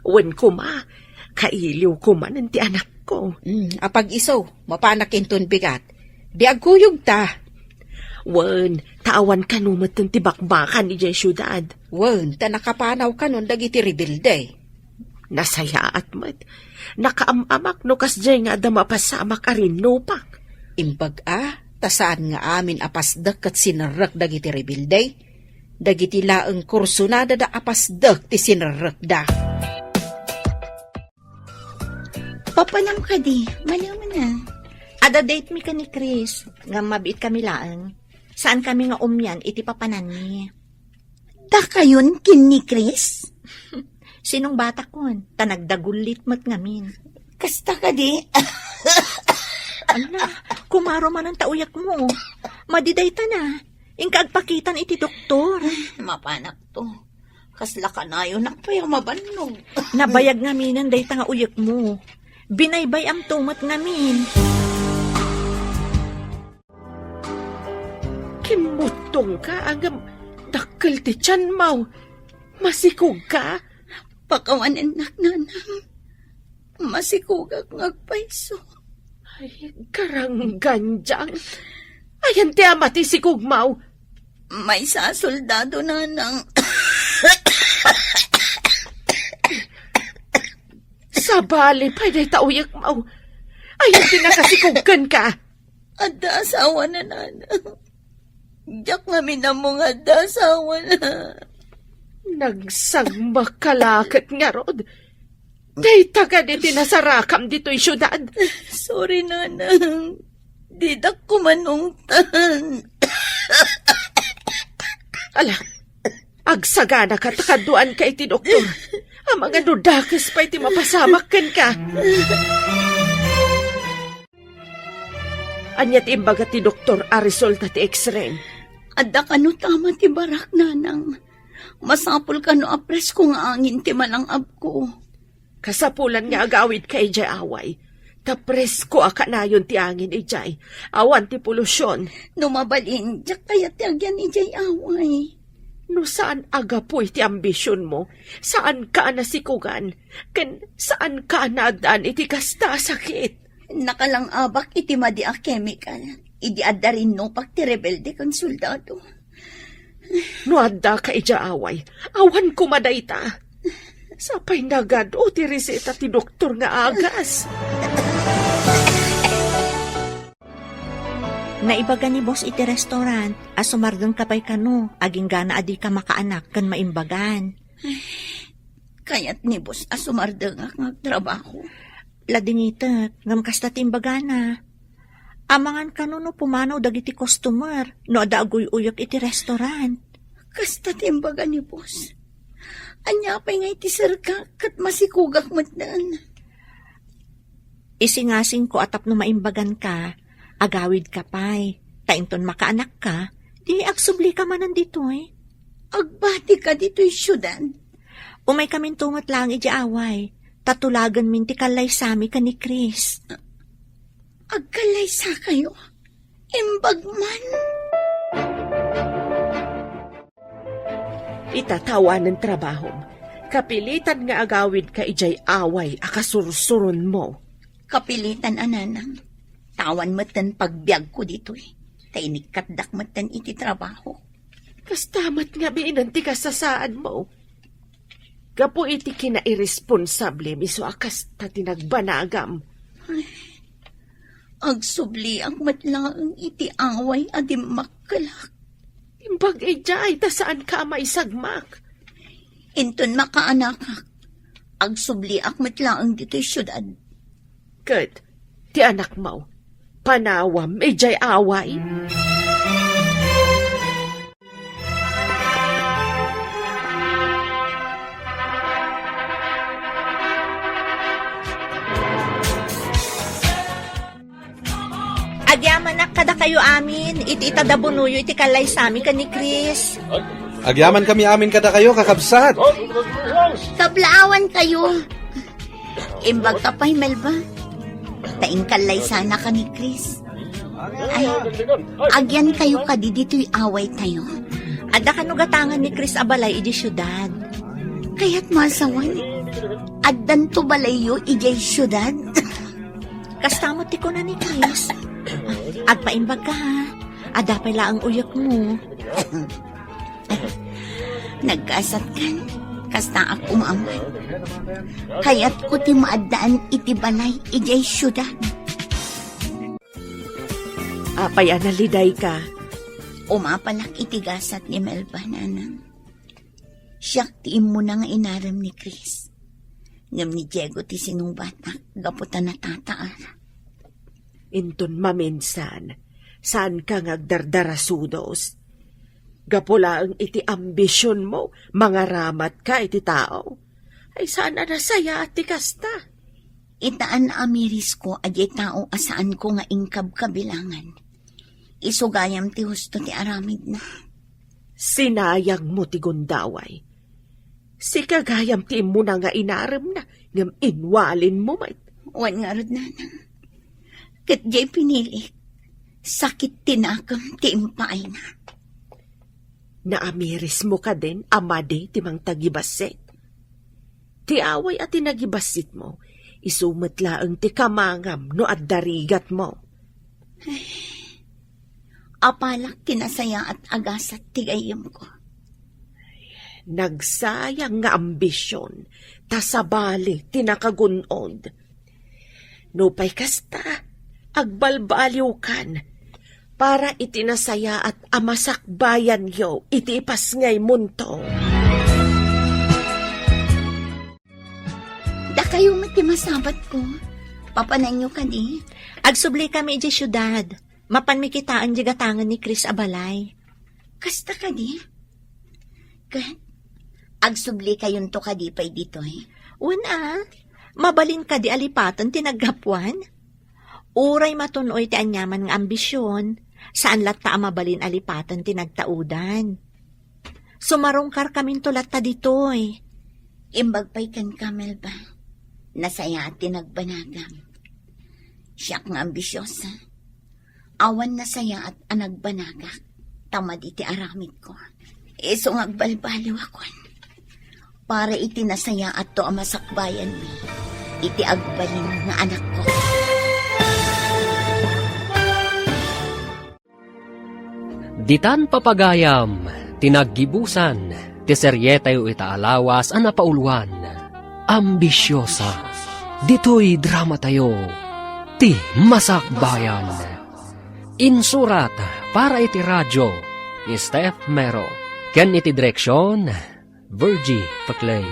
Wen koma, kailiwko manen ti anakko. Mm, apag-iso, mapanak inton bigat. Di agkuyogta. Wen, ta awan kano metten ti bakbakan idiay siudad. Wen, ta nakapanaw kanon dagiti rebelde. Nasayaat met. Nakaam-amak no kasdiay nga adda mapasamak a rinnupak. Imbag a, ta saan nga amin a pasdek ket sinerrek dagiti rebelde. Dagiti laeng kursunada da a pasdek ti sinerrekda. Papanam kadi, manaw na. Adda date mi ken ni Chris, ngem mabiit kami laeng. Saan kami nga umian iti papananmi. Dakayon ken ni Chris? Sinungbatakon, ta nagdagullit met ngamin. Kasta kadi? Ala, kumaro manen ta uyekmo. Madi dayta na. Inka agpakitan iti doktor. Mapanak to. Kasla kanayonak pay a mabannog. Nabayag ngaminen dayta nga uyekmo. Binaybay-amto met ngamin. Kimmuttongka, ngem dakkel ti tianmo. Masikogka? Pakawanennak, nanang. Masikogak nga agpayso. Ay, karangganjang. Ayan ti ama ti sikugmaw. Maysa a soldado, nanang. Sabali pay dayta uyekmaw. Ayan ti nakasikog kenka. Adda asawana, nanang. Diak ngamin ammo nga adda asawana. Nagsagmak ka la ket ngarud. Dayta kadi ti nasarakam ditoy siudad. Sorry, nanang. Didak koma naungtan. Ala, agsaganaka ta kaduanka iti doktor. Amangan no dakes pay ti mapasamak kenka. Ania ti imbaga ti doktor a resulta ti X-ray? Adda kano tama ti barak, nanang. Masapul kano a presko nga angin ti malang-abko. Kasapulan nga agawidka idiay away. Ta presko a kanayon ti angin idiay. Awan ti polusyon. No mabalin, diak kayat ti agyan idiay away. No saan a gapu iti ambisionmo, saanka a nasikugan, ken saanka a naaddaan iti kasta a sakit. Nakalang-abak iti madi a kemikal idi adda rinnupak ti rebelde ken soldado. No addaka idiay away, awan koma dayta. Sapay nagad-o ti reseta ti doktor nga agas. Naibaga ni boss iti restaurant a sumardengka pay kano, agingga a dika makaanak ken maimbagan. Kayat ni boss a sumardengak nga agtrabaho. Ladingitek, ngem kasta ti imbagana. Amangan kano no pumanaw dagiti customer no adda aguy-uyek iti restaurant. Kasta ti imbaga ni boss. Ania pay nga iti serka ket masikugak metten. Isingasingko a tapno maimbaganka, agawidka pay. Ta inton makaanakka, di agsublika manen ditoy. Agbatika ditoy siudad. Umaykaminto met laeng idiay away, ta tulagenmin ti kallaysami ken ni Chris. Agkallaysakayo? Imbag man. Ita ta awanen trabahom, kapilitan nga agawidka idiay away a kasursuronmo. Kapilitan a, nanang. Ta awan metten pagbiagko ditoy. Ta inikkatdak metten iti trabaho. Kasta met ngamin ti kasasaadmo. Gapu iti kinairesponsablem isu a kasta ti nagbanagam. Ay, agsubliak met laeng iti away a dimmakkelak. Imbag idiay ta saanka a maisagmak. Inton makaanakak, agsubliak met laeng ditoy siudad. Ket ti anakmo, panawam idiay away? Agyamanak kadakayo amin, iti itadabunoyo iti kallaysami ken ni Chris. Agyamankami amin kadakayo, kakabsat. Kablaawankayo. Imbagka pay, Melba. Ta inkallaysanaka ni Chris. Ay, agyankayo kadi ditoy awaytayo. Adda kano gatangan ni Chris a balay idiay siudad. Kayatmo a sawen, addanto balayyo idiay siudad? Kasta met ti kuna ni Chris. Agpaimbagka, ha? Adda pay laeng uyekmo. Nagkasatkan, kastaak umaman. Kayatko ti maaddaan iti balay idiay siudad. Apay a nalidayka? Umapalak iti gasat ni Melba, nanang. Siak ti immuna nga inarem ni Chris. Ngem ni Diego ti sinungbatak gapu ta natataar. Inton maminsan, saanka nga agdardarasudos. Gapu laeng iti ambisionmo, mangaramatka iti tao. Ay, saan a nasayaat ti kasta. Ita a naamirisko a diay tao a saanko nga inkabkabilangan. Isu gayam ti husto ti aramidna. Sinayangmo ti gundaway. Sika gayam ti immuna nga inaremna, ngem inwalinmo met. Wen ngarud, nanang. Ket diay pinilik, sakit ti nakem ti impaayna. Naamirismo kadin a madi ti mangtagibassit? Ti away a ti nagibassitmo, isu met laeng ti kamangam no adda rigatmo. Ay, Apalak ti nasayaat a gasat ti gayyemko. Nagsayang nga ambision, ta sabali ti nakagun-od. Nupay kasta, agbalbaliwkan para iti nasayaat a masakbayanyo iti ipasngaymonto. Dakayo met ti masabatko. Papananyo kadi? Agsubli kami idiay siudad. Mapanmi kitaen diay gatangen ni Chris a balay. Kasta kadi? Ket, agsubli kayonto kadi pay ditoy? Wen a, mabalin kadi a lipaten ti naggapuan? Uray matun-oy ti aniaman nga ambision, saan latta a mabalin a lipaten ti nagtaudan. Sumarungkarkaminto latta ditoy. Imbag pay kenka, Melba. Nasayaat ti nagbanagam. Siak nga ambisiosa. Awan nasayaat a nagbanagak. Ta madi ti aramidko. Isu nga agbalbaliwakon. Para iti nasayaatto a masakbayanmi. Iti agbalin nga anakko. Ditan papagayam ti naggibusan ti serietayo ita a lawas a napauluan, Ambisiosa. Ditoy dramatayo, ti Masakbayan. Insurat para iti radio ni Steph Mero, ken iti direksion, Virgie Paclay.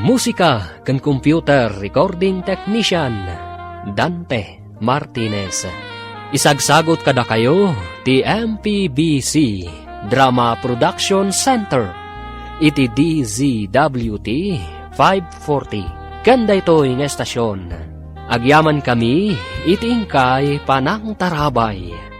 Musika ken computer recording technician, Dante Martinez. Isagsagut kadakayo ti M P B C Drama Production Center iti D Z W T five forty. Ken daytoy nga estasion, agyamankami iti inkay panangtarabay.